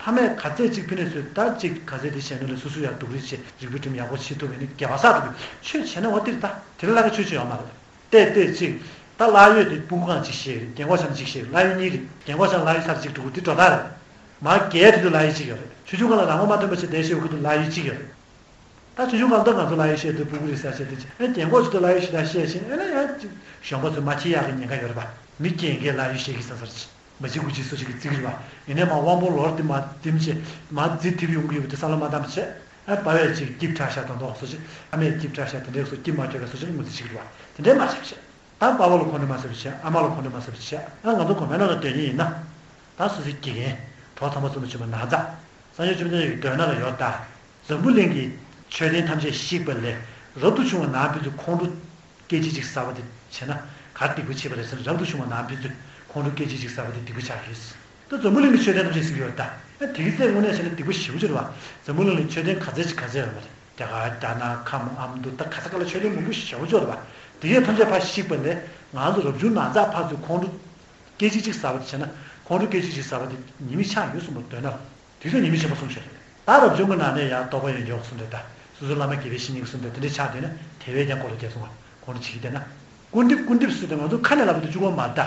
ཕ་མས་ག་ཚད་ཅིག་ཕི་ནས་ཚོས་ད་ཅིག་ག་ཚད་དེ་བྱས་ན་ལས་སོ་སོ་ཡང་སྡུག་རུས་བྱས་རིག་པ་སྒྲིམ་ཡག་པོ་བྱེད་ཐུབ་པའི་ནི་དགེ་བ་བསགས་ཐུབ་པའི་ཆོས་བྱས་ན་འོ་དེ་རེད་ད། དེ་ལས་ལྷག་གི་ཆོས་ཅིག་ཡོད་མ་རེད། བལྟས་བལྟས་ཅིག་ད་ལྷ་ཡོད་དེ་སྤུ་གུ་གང་ཅིག་བཤད་རེད། རྒན་གོག་ཆ་ན་ཅིག་བཤད་རེད། ལྷ་ཡོད་གཉིས་རེད། རྒན་གོག་ཆ་ན་ལྷ་ཡོད་ཚར་ཅིག་འགྲོ་གི་དེ་འགྲོ་ད་རེད། མ་རྒས་དུས་དུ་ལྷ་ཡོད་ཅིག་ཡོད་རེད། ཆུང་ཆུང་སྒང་ལ་རང་ངོ་མ་ཐོན་པ་ཞིག་བསྡད་བཤད་འོ་གི་དུ་ལྷ་ཡོད་ཅིག་ཡོད་རེད། ད་ཆུང་ཆུང་སྒང་ད་ང་ཚོ་ལྷ་ཡོད་བཤད་དུས་སྤུ་གུ་རེད་ཟེར་བཤད་དུས་ཅིག་ཨེ་རྒན་གོག་ཅིག་ཏུ་ལྷ་ཡོད་ཞིག་ད་བཤད་ཞིང་ཨེ་ན་ཡང་ཅིག་གཞོན་པ་ཚོས་མ་ཁྱེར་ཡག་གི་ཉེན་ཁ་ཡོད་རེད་པ། མི་རྒན་རྒས་ལྷ་ཡོད་བཤད་ཀྱི་ས་སར་ཅིག་མ་གཅིག་དགུ་གཅིག་སུ་ཞིག་གིས་བརྩི་གི་རེད་པ། ཡིན་ནའི་མ་དབང་པོ་ལོར་དེ་མ་དེམ་བྱས་མ་རྫི་ཐིབ་ཡོང་གི་ཡོད་པ་དེ་བསམ་བློ་མ་བཏང་བྱས་ཨ་པ་བས་ཅིག་སྐྱིབས་ཁྲ་ཤ་དང་དོག་སོ་ཅིག་ཨ་མས་སྐྱིབས་ཁྲ་ཤ་དེ་འདྲའི་སོ་སྐྱིབས་མ་ཁྱོད་ཀ་སོ་ཅིག་ངོས་འཛིན་བྱེད་ཀྱི་རེད་པ། དེ་འདྲའི་མ་བྱེད་བྱས། ད་པ་ཕ་ལ་ཁོང་ཁྲོ་མ་ཟ་བ་བྱས། ཨ་མ་ལ་ཁོང་ཁྲོ་མ་ཟ་བ་བྱས། ཨ་ང་ཚོ་དགོན་པའི་ནང་ལ་སྡོད་མཁན་ཡིན་ན། ད་སོ་སོའི་དགེ་རྒན་གྲོགས་དམ་པ་ཚོ་ལ་བྱུང་བའི་ནང་ཚགས་སངས་རྒྱས་བཅོམ་ལྡན་འདས་ཀྱི་མདོ་ན་ལ་ཡོད་ད། འཛམ་བུ་གླིང་གི་མཆོད་རྟེན་ཐམས་ཅད་བཤིག་པ་ལས་རབ་ཏུ་བྱུང་བ་ནང་ཕན་ཚུན་ཁོང་ཁྲོ་སྐད་ཅིག་གཅིག་ཟ་བ་དེ་བྱས་ན་ག་སྡིག་པ་བྱས་པ་རེད་ཟེར་ན། རབ་ཏུ་བྱུང་བ་ནང་ཕན་ཚུན་ཁོང་ཁྲོ་སྐད་ཅིག་གཅིག་ཟ་བ་དེ་སྡིག་པ་ཆགས་ཡོད། ད་འཛམ་བུ་གླིང་གི་མཆོད་རྟེན་ཐམས་ཅད་ཟེར་གྱི་ཡོད་ད། ཨ་དེ་གི་ཚེ་དངོས་གནས་བྱས་ན་སྡིག་པ་ཞེ་པོ་ཅིག་རེད་བ། འཛམ་བུ་གླིང་ལ་མཆོད་རྟེན་ག་ཚད་ཅིག་ག་ཚད་ཡོད་མ་རེད། རྒྱ་གར་རྒྱ་ནག་ཁམས་ཨ་མདོ་ད་ག་ས་ག་ལ་མཆོད་རྟེན་མང་པོ་ཞེ་པོ་ཅིག་ཡོད་རེད་བ། དེ་གས་ཐམས་ཅད་ཕར་བཤིག་པ་ལས་ང་ཚོ་རབ་བྱུང་ནང་ཚགས་ཕར་ཚུར་ཁོང་ཁྲོ་སྐད་ཅིག་གཅིག་ཟ་བ་དེ་བྱས་ན་ཁོང་ཁྲོ་སྐད་ཅིག་གཅིག་ཟ་བ་དེ་ཉེས་དམིགས་ཆགས་ཡོད་གསུངས་པ་མདོར་ན། དེ་ཚོ་ཉེས་དམིགས་ཆེན་པོ་གསུངས་ཤག་ད་རབ་བྱུང་གི་ནང་ནས་ཡང་རྟོགས་པ་ཡོད་མགྱོགས་གསུངས་འདྲ་ད། སོ་སོའི་བླ་མ་དགེ་བའི་བཤེས་གཉེན་གྱིས་གསུངས་འདྲ་དེ་འདྲ་ཆགས་བསྡད་ན་དེ་བས་ཀྱང་གོ་ལ་རྒྱལ་སོང་བ་ཁོང་ཁྲོ་བྱེད་ཀྱི་བསྡད་ན། སྐུར་འདེབས་སྐུར་འདེབས་ཟེར་དུས་ང་ཚོ་ཁ་ནས་ལབ་པ་དེ་གཅིག་པོ་མ་རེད་ད།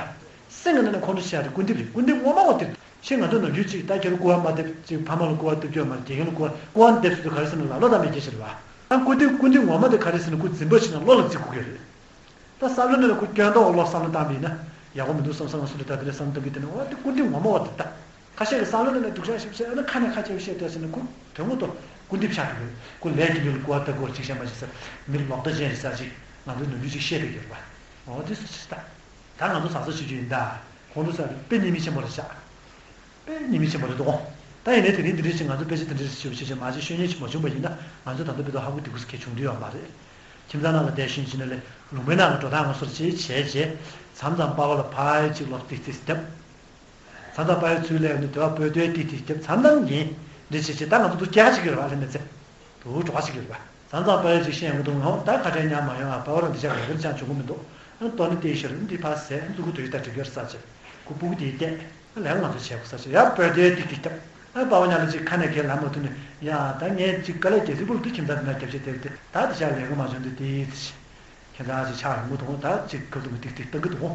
སེམས་ཀྱི་ནང་ནས་ཁོང་ཁྲོ་བྱེད་ཡག་དེ་སྐུར་འདེབས་རེད། སྐུར་འདེབས་ངོ་མ་བ་དེ་རེད། ཤེས་ང་ཚོ་ནམ་རྒྱུན་གཅིག་ད་ཁྱེད་རང་སྐུར་བ་མ་འདེབས་ཅིག་ཕ་མ་ལ་སྐུར་བ་འདེབས་རྒྱུ་ཡོད་མ་རེད། དགེ་རྒན་ལ་སྐུར་བ་སྐུར་བ་འདེབས་ཟེར་དུས་ག་རེ་ཟེར་ན་ལ་ལོ་ད་མེད་ཀྱི་ཕྱིར་བ། ད་སྐུར་འདེབས་སྐུར་འདེབས་ངོ་མ་དེ་ག་རེ་ཟེར་ན་ཁོ་འཛིན་པ་ཞིག་ན་བློ་ལ་བརྩི་དགོས་ཀྱི་རེད། ད་བསམ་བློ་ནང་ལ་ཁོ་སྐྱོན་མདོག་བློ་བསམ་བློ་བཏང་བ་ཡིན་ན་ཡག་པོ་མི་འདུག་བསམ་བསམ་ང་སུ་འདྲ་ད་དེ་འདྲ་བསམ་བཏང་གི་དེ་ནི་འོ་དེ་སྐུར་འདེབས་ངོ་མ་བ་དེ་ད། ཁ་ཤས་ཀྱི་བསམ་བློ་ནང་ནས་སྡུག་ཅག་ཞིག་བཤད་ཨ་ནི་ཁ་ནས་ཁ་ཆེ་བཤད་བསྡད་ཟེར་ན་ཁོ་དོན་ངོ་ཐོག་སྐུར་འདེབས་ཆགས་འགྲོ་གི་རེད། ཁོ་ལས་ཀྱི་ལུས་ལ་སྐུར་བ་ལྟ་སྐུར་བ་ཅིག་བཤད་མ་ཤེས་ས་མི་ལོག་ལྟ་ཅན་ཞིག་ས་ཅིག་ང་ཚོའི་ནམ་རྒྱུན་ཅིག་བཤད་བསྡད་ཡོད་རེད་པ། འོ་དེ་སུ་ཞིག་ད། ད་ང་ཚོ་བཟང་ས་ཆོས་རྒྱུ་ཡིན་ད། ཁོང་ཚོ་ས་དེ་དཔེ་ཉེས་དམིགས་ཆེན་པོ་རེད་ཤག་དཔེ་ཉེས་དམིགས་ཆེན་པོ་རེད་དོ། ད་ཡིན་ནའི་དེ་རིང་འདི་འདྲ་ཞིག་ང་ཚོ་དཔེ་ཆ་དེ་འདྲ་ཞིག་བྱེད་པ་ཞིག་བྱས་མ་བྱས་ཤོད་མཁན་ཞིག་མ་བྱུང་པ་ཡིན་ན། ང་ཚོ་ད་ལྟ་དཔེ་ཐོག་ཧ་གོ་དེ་གུ་སུ་གས་བྱུང་དུས་ཡོད་མ་རེད། ཁྱིམ་ཚང་ནང་ལ་བསྡད་ཤིང་ཕྱིན་ན་ལས་ལུང་པའི་ནང་ལ་འགྲོ་སྟངས་ང་ཚོར་བྱེད་བྱས་བྱས། མཚམས་མཚམས་པ་ཕ་ལ་ཕ་ཡི་གཅིག་ལོག་ཏིག་ཏིག་རྒྱབ། མཚམས་མཚམས་པ་ཡི་ཚུལ་ལས་ནི་དེ་བ་སྤོས་དོའི་ཏིག་ཏིག་རྒྱབ། མཚམས་མཚམས་ཡིན་འདི་བྱེད་བྱེད། ད་ང་ཚོ་འདུག་སྐྱ་ཅིག་ཡོད་རེད་བ། ལྷན་མེད་ཚེ་འདུག་གྲོགས་ཅིག་ཡོད་རེད་བ། མཚམས་མཚམས་པ་ཡི་ཅིག་ཤེས་ཡོང་གི་འདུག་ངོ་། ད་ཁ་བྲལ་ཉག་མ་ཡོང་ཨ། པ་ཕ་རང་འདི་ཅག་ལས་ཀར་ཅང་བྱུང་གི་མི་འདུག་ཨ་ཏོ་ནི་ཏེ་ཤར་འདི་ཕ་ཟས་འདུག་གི་དུས་ད་འགྲིག་གི་རེད་ས་ཆེ་ཁུ་སྤུ་གུ་དེའི་ལྟས། ལས་ང་ཚོ་བྱས་པ་ས་ཆ་ཡར་བོད་དེའི་ཏིག་ཏིག་བརྒྱབ། ཨ་པ་ཕ་ཉག་ལ་ཅིག་ཁ་ནས་ཁས་ལ་མ་ཐུབ་ནས་ཡ་ད་ངས་ཅིག་དཀའ་ལས་རྒྱག་སྲིད་པོ་ལ་དུ་ཁྱིམ་ཚང་དེ་ན་རྒྱབ་བྱེད་དེ་དེ་ད་དེ་ཤག་ལས་ཀ་མ་བྱུང་དུས་དེའི་ཚེ་ཁྱེད་ཚང་ཅིག་ཆགས་ཡོང་གི་འདུག་ད་ཅིག་སྐབས་དུ་མ་ཏིག་ཏིག་བཏང་གི་འདུག་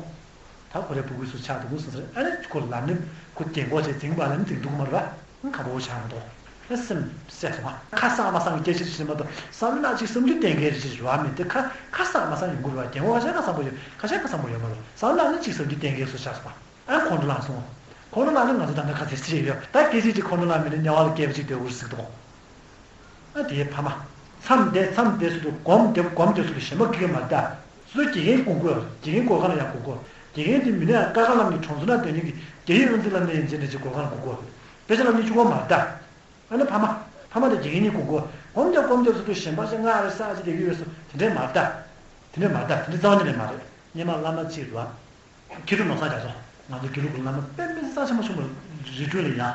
ད་ཁོ་རའི་སྤུ་གུའི་སུ་ཆགས་འདུག་ཟེར་ཟེར། ཨ་ནི་ཁོ་ལམ་ནས་ཁོ་རྒན་གོག་བྱས་འཛིང་བ་ལ་ནི་འཛིང་འདུག་མ་རེད་པ། ཁ་པོ་ཆགས་མི་འདུག་ཨ་སེམས་བསད་སོང་ཨ། ཁ་གསང་མ་གསང་གི་སྐད་ཆ་ཞིག་མ་གཏོགས་བསམ་བློ་ཅིག་བསམ་རྒྱུ་གཏན་འཁེལ་ཞིག་ཡོད་མེད་དེ་ཁ་ཁ་གསང་མ་གསང་ཡོང་གི་རེད་པ། རྒན་གོག་ཁ་ཤས་ཁ་གསང་པོ་ཡོད། ཁ་ཤས་ཁ་གསང་པོ་ཡོད་མ་རེད། བསམ་བློ་ནི་ཅིག་བསམ་རྒྱུ་གཏན་འཁེལ་སུ་ཆགས་སོང་ཨ། ཨ་ཁོང་ཁྲོ་ལངས་སོང་། ཁོང་ཁྲོ་ལངས་ནས་ང་ཚོ་ད་ལྟ་ག་ཚད་ཅི་ཡོད། ད་སྐད་ཆ་ཅིག་ཁོང་ཁྲོ་ལངས་མི་ནི་དམྱལ་བ་ལ་སྐྱེས་པ་ཅིག་སྡོད་དགོས་ཟིག་འདུག་ཨ་དེའི་ཕ་མ། མཚམས་བསྡད་མཚམས་བསྡད་ཟེར་དུས་སྒོམ་རྒྱབ་སྒོམ་རྒྱབ་ཟེར་དུས་གཞན་པ་སྐད་མ་བརྡ། སུ་དགེ་རྒན་དགོངས་དགོས། དགེ་རྒན་སྒོ་ཁ་ལ་ཡང་དགོངས་དགོས། དགེ་རྒན་དེ་མི་ནས་ཀ་ཁ་ལམ་གྱི་གྲོང་ཚོ་ན་སྡོད་མཁན་གྱི་རྒྱ་ཡིག་ཨང་རྩིས་ལམ་ནས་ཡིན་ཅེས་ནས་ཅིག་སྒོ་ཁ་ལ་དགོངས་དགོས། དཔེ་ཆ་ལམ་གཉིས་གཅིག་པོ་མ་བརྡ། ཨ་ནི་ཕ་མ། ཕ་མ་དང་དགེ་རྒན་གཉིས་དགོངས་དགོས། སྒོམ་རྒྱབ་སྒོམ་རྒྱབ་ཟེར་དུས་གཞན་པ་ཞིག་སྔ་རེ་ས་ཅིག་བསྡད་ཀྱི་ཡོད་སོ་དེ་འདྲས་མ་བརྡ། དེ་འདྲས་མ་བརྡ། དེ་འདྲས་རྩ་བ་ཉིད་ནས་མ་རེད། སྔོན་མ་བླ་མ་གཅིག་རེད་པ། མཁས་གྲུབ་ནོར་བཟང་རྒྱ་མཚོ། ང་ཚོ་དགེ་ལུགས་ཀྱི་བླ་མ་དཔེ་མི་སྲིད་རྩ་ཆེན་པོ་ཆེན་པོ་རི་ཁྲོད་ལ་ཡང་།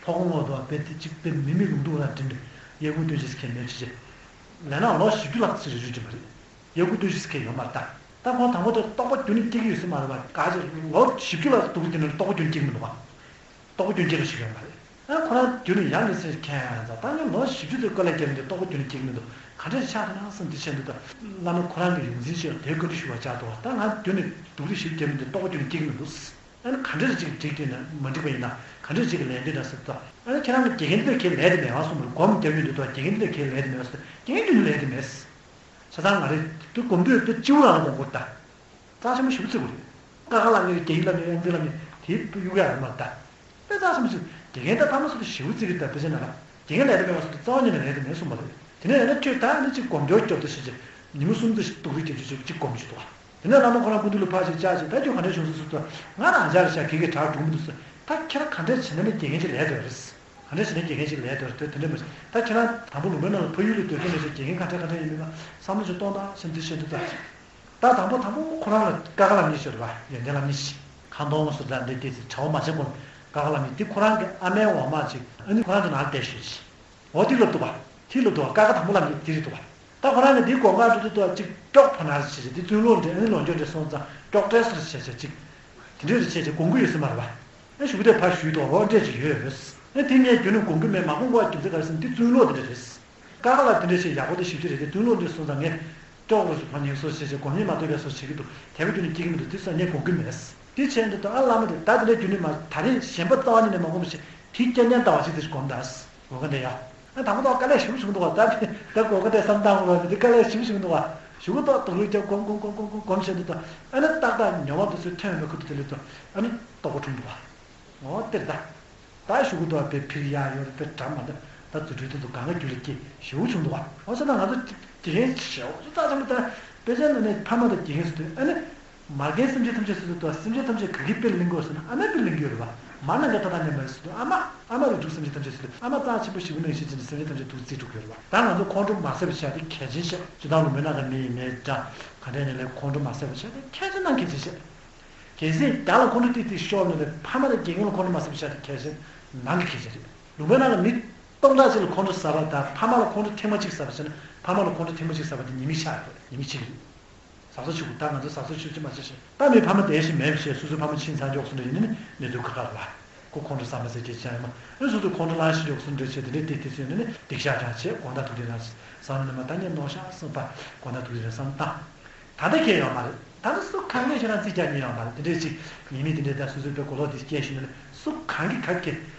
ཕོ་ཁོང་འོག་ཏུ་བ་དཔེ་དེ་གཅིག་དཔེ་མི་མི་ལུང་དུ་ར་འགྲིམ་པས་གཡས་སྐུ་སྟོན་ཅིས་ཁས་མེད་ཅི་ཅི། ལས་ནང་ལོ་བཞི་བཅུ་ལྷག་ཙམ་རི་ཁྲོད་འགྲིམ་པ་རེད། གཡས་སྐུ་སྟོན་ཅིས་ཁས་ཡོད་མ་རེད་ད། ད་ཁོང་དང་པོ་དེ་རྟོགས་པ་རྒྱུན་ནས་སྐྱེ་གི་ཡོད་ས་མ་རེད་པ། ག་ཅི་ལོ་བཞི་བཅུ་ལྷག་འདུག་དེ་ནས་རྟོགས་པ་རྒྱུན་སྐྱེ་གི་མི་འདུག་ག་རྟོགས་པ་རྒྱུན་སྐྱེ་གི་ཞིག་ཡོད་མ་རེད། ཨ་ཁོ་རང་རྒྱུན་ནས་ཡང་ནས་ཟེར་མཁན་ཡང་ད་ད་ངས་ལོ་བཞི་བཅུ་ཙམ་དཀའ་ལས་བརྒྱབ་ནས་རྟོགས་པ་རྒྱུན་ནས་སྐྱེ་གི་མི་འདུག་ག་འདྲ་ཆགས་ན་བསམ་དེ་བྱས་འདུག་ད་བླ་མ་ཁོ་རང་གི་ཡོངས་འཛིན་ཞིག་ལ་དེ་བཀའ་འདྲི་ཞུ་བར་བཅར་འདུག་ད་ང་རྒྱུན་ནས་སྡུག་རུས་ཞིག་བརྒྱབ་མི་འདུག་རྟོགས་པ་རྒྱུན་ནས་སྐྱེ་གི་མི་འདུག་ཨ་ནི་ག་འདྲ་ཅིག་འགྲིག་བསྡད་ན་མ་འགྲིག་པ་ཡིན་ན་ག་འདྲ་ཅིག་ལན་འདེབས་ན་ཟེར་ད། ཨ་ནི་ཁྱེད་རང་གི་དགེ་རྒན་འདི་ལ་ཁས་ལེན་དེ་མེད་པ་གསུངས་པར་སྒོམ་རྒྱབ་ཡོད་འདུག་ད་དགེ་རྒན་འདི་ལ་ཁས་ལེན་དེ་མེད་པ་ཟེར་ད་དགེ་རྒན་རྒྱུན་ནས་ལེན་དེ་མེད། བྱས་ཙང་ང་རེ་དུ་སྒོམ་དུས་དཔེ་སྤྱི་བོ་རང་ལ་སྒོམ་དགོས་ད། རྩ་ཆེན་པོ་ཞེ་པོ་བརྩི་དགོས་རེད། ཀ་ཁ་ལབ་ནས་རྒྱ་ཡིག་ལབ་ནས་ཨང་རྩིས་ལབ་ནས་དེའི་དཔེ་གཡུག་ཡག་རེད་མ་རེད་ད། དཔེ་རྩ་ཆེན་པོ་ཞིག་དགེ་རྒན་དང་ཕ་མ་སོགས་དུ་ཞེ་པོ་བརྩི་གི་ད་དཔེ་ཆ་ན་ལ། དགེ་རྒན་ལས་དེ་མེད་པ་སོགས་དུ་རྩ་བ་ཉིད་ནས་ལས་དེ་མེད་གསུངས་པ་རེད། དེ་ནས་ཡང་ན་ཁྱོད་ད་ནི་གཅིག་སྒོམ་སྐྱོར་སྐྱོར་དུ་ཞེས་བྱས་ཉིན་མོ་གསུམ་དུ་ཞིག་སྡུག་རུས་རྒྱབ་རྒྱུ་ཞིག་གཅིག་སྒོམ་རྒྱུ་འདུག་བ། དེ་ནས་བླ་མ་ཁོ་རང་སྐུ་མདུན་ལ་ཕར་ཞིག་བཅར་ཞིག་ད་ཁྱོད་ག་འདྲས་བྱུང་སོང་ཟེར་དུས་ང་རང་ཅག་རེད་ཤག་གེ་གེ་དྲག་གྲུང་མི་འདུག་ཟེར། ད་ཁྱེད་རང་ག་འདྲས་བྱས་ན་ནི་དགེ་རྒན་ཅིག་ལས་དེ་རེད། ག་འདྲས་བྱས་ན་དགེ་རྒན་ཅིག་ལས་དེ་རེད་དེ་དེ་འདྲས་མ་བྱས་ད་ཁྱེད་རང་དང་པོ་ལུང་པའི་ནང་ལ་ཕ་ཡུལ་ལ་སྡོད་མཁན་ལས་བྱས་དགེ་རྒན་ག་འདྲས་ག་འདྲས་ཡིན་མིན་ལ་བསམ་བློ་ཞིག་གཏོང་དང་ཞེས་འདི་བཤད་འདུག་ད། ད་དང་པོ་དང་པོ་ཁོ་རང་ལ་ཀ་ཁ་ལ་མི་ཤོར་བ་ཡོན་ཏན་ལ་མི་ཤི། ཁ་འདོང་སུ་དང་འདི་དེ་ཚེ་གྲྭ་བ་མ་བྱེད་ཀོང་ཀ་ཁ་ལ་མི་དེ་ཁོ་རང་གི་ཨ་མའི་འོག་མ་ཅིག་ཨ་ནི་ཁོ་རང་གི་ནང་བསྡད་ཤོད་ཅིག་འོ་དེ་ལབ་འདུག་བ། དེ་ལབ་འདུག་བ། ཀ་ཁ་དང་པོ་ལ་མི་དེ་རེད་འདུག་བ། ད་ཁོ་རང་གི་དེ་དགོངས་ཀ་འགྲོ་དུས་འདུག་ཅིག་ཀྱོག་ཕོ་ན་རེ་བྱས་བྱས་དེ་བཙུན་ལོ་འདྲེ་ཨ་ནི་ལོ་འཇོ་འདྲེ་སོང་ཙང་ཀྱོག་བྲེ་སོ་རེ་བྱས་བྱས་ཅིག་དེ་འདྲས་རེ་བྱས་བྱས་དགོངས་ཀྱི་ཡོད་ས་མ་རེད་བ། ཨ་ཞུ་གི་དེ་ཕར་ཞུས་འདུག་འོ་འདྲས་ཅིག་ཡོད། ཨ་དེ་ངས་རྒྱུན་ནས་དགོངས་ཀྱི་མེད། མ་དགོངས་པ་རྒྱུ་མཚན་ག་རེ་ཟེར་ན་དེ་བཙུན་ལོ་དེ་འདྲ་རེད། ཀ་ཁ་ལ་དེ་འདྲ་ཞིག་ཡག་པོ་དེ་ཞིབ་ཅིག་རེད་དེ་བཙུན་ལོ་འདི་སོང་ཙང་ངས་ཀྱོག་རོ་ཞིག་ཕ་ཉེས་སོ་ཞེས་བྱས་སྒོམ་ཉེས་མ་ཐོབ་པའི་སོ་བྱེད་ཀྱི་འདུག་དེ་བས་རྒྱུ་ནི་སྐྱེ་གི་མི་འདུག་དེ་སོ་ངས་སྒོམ་གི་མེད། དེ་བྱས་འདུག་ད་ཨ་བླ་མ་དེ་ད་དེ་འདྲ་རྒྱུ་ནི་མ་ད་རེས་གཞན་པ་རྩ་བ་ཉིད་ནས་མ་སྒོམ་ཞིག་དེ་རྐྱང་རྐྱང་ལྟ་བ་ཞིག་དེ་སྒོམ་ད་སྒོམ་ག་འདྲ་ཡ། ཨ་དང་པོ་དག་དཀའ་ལས་ཞེ་པོ་བྱུང་འདུག་བ། ད་ད་སྒོམ་ག་འདྲ་བསམ་སྟངས་འོ་དེ་དཀའ་ལས་ཞེ་པོ་བྱུང་འདུག་བ། ཞུ་གི་ཏོག་ཏོག་རུ་རྒྱབ་སྒོམ་སྒོམ་སྒོམ་སྒོམ་སྒོམ་བྱས་འདུག་ད་ཨ་ནི་ཏག་ཏག་ཉོ་བ་དེ་ཚོའི་ཐོན་མི་ཁུ་དུ་དེ་ལས་ཏོ་ཨ་ནི་རྟོགས་པ་འཁྲུངས་འདུག་བ། འོ་དེར་ད། ད་ཞུ་གི་འདུག་བ། དཔེ་ཕིར་ཡག་ཡོད་རེད། དཔེ་འདྲ་མ་འདྲ་ད་རྫུ་འཕྲུལ་དེ་ཚོ་གང་ག་རྒྱུད་ལ་སྐྱེས་ཞེ་པོ་བྱུང་འདུག་བ། འོ་ཙམ་ན་ང་ཚོ་དགེ་རྒན་ཞེ་པོ་ཙག་ཙམ་ད་དཔེ་ཆ་ནང་ནས་ཕ་མ་དང་དགེ་རྒན་ཟེར་དུས་ཨ་ནི། མ་རྒན་སེམས་ཅན་ཐམས་ཅད་ཟེར་དུས་ད་སེམས་ཅན་ཐམས་ཅད་ག་གི་དཔེ་ལེན་དགོས་ཟེར་ན་ཨ་མའི་དཔེ་ལེན་གྱི་ཡོད་རེད་བ། མ་ནམ་མཁའི་མཐའ་དང་མཉམ་པ་རེད་ཟེར་དུས་ཨ་མ། ཨ་མ་རིགས་དྲུག་སེམས་ཅན་ཐམས་ཅད་ཟེར་དུས་ཨ་མ་རྩ་ཆེན་པོ་ཞེ་པོ་ནང་བཞིན་བྱས་ནས་སེམས་ཅན་ཐམས་ཅད་ཐུགས་རྩིས་སྒྲུབ་ཀྱི་ཡོད་རེད་བ། ད་ང་ཚོ་ཁོང་ཁྲོ་མ་ཟ་བའི་ཆ་དེ་གལ་ཆེན་བཤད། སྤྱིར་བཏང་ལུང་པའི་ནང་གི་མི་ཡིན་ནའི་འདྲ། ག་འདྲ་ཡིན་ནའི་ཁོང་ཁྲོ་མ་ཟ་བའི་ཆ་དེ་གལ་ཆེན་ནང་གལ་ཆེན་བཤད། གལ་སྲིད་བདག་ལ་ཁོང་ཁྲོ་ཏིག་ཏིག་ཤོར་ནས་ནས་ཕ་མ་དང་དགེ་རྒན་ལ་ཁོང་ཁྲོ་མ་ཟ་བའི་ཆ་དེ་གལ་ཆེན་ནང་གི་གལ་ཆེན་རེད། ལུང་པའི་ནང་གི་མི་སྟོང་ཕྲག་གཅིག་ལ་ཁོང་ཁྲོ་ཟ་བ་དང་ཕ་མ་ལ་ཁོང་ཁྲོ་ཐེངས་མ་གཅིག་ཟ་བ་བྱས་ན་ཕ་མ་ལ་ཁོང་ཁྲོ་ཐེངས་མ་གཅིག་ཟ་བ་དེ་ཉེས་དམིགས་ཆགས་ཡོད་རེད། ཉེས་དམིགས་ཆེ་གི་རེད། གཟབ་གཟབ་བྱེད་དགོས། ད་ང་ཚོ་གཟབ་གཟབ་བྱེད་ཅིག་མ་བྱེད་ཞེས་ད་མི་ཕ་མ་དེ་ཞིག་མེད་པ་བྱས་སོ་སོའི་ཕ་མ་ཕྱིན་ཚར་འཇོག་སོང་འདྲ་ཡིན་ན་ནི་གནས་ཚུལ་ཁག་ཁག་རེད་བ། ཁོ་ཁོང་ཁྲོ་ཟ་མ་ཟ་སྐད་ཆ་ཡང་མ་ཨེ་སོ་སོའི་ཁོང་ཁྲོ་ལངས་ཤིག་འཇོག་སོང་འདྲ་བྱས་དེ་འདྲའི་ཏིག་ཏིག་ཟེར་ནས་ནི་སྡིག་བཤགས་ཀྱང་བྱས་དགོངས་དག་ཐུགས་རྗེ་གནང་ཟེར་ནས་མ་ད་ངས་ནོར་ཤག་བསམ་པ་དགོངས་དག་ཐུགས་རྗེ་གནང་བསམ་བཏང་། ད་ལྟ་ཁྱེད་ཡོད་མ་རེད། ད་ལྟ་སུ་གང་གིས་ཁྱེད་རང་རྩིས་རྒྱག་མཁན་ཡོད་མ་རེད། དེ་འདྲས་ཅིག་ཉེས་མིང་དེ་འདྲས་ད་སོ་སོའི་བོད་གོ་ལོག་དེ་སྐྱེས་ཤིག་ནས་སུ་གང་གིས་ག་གེ་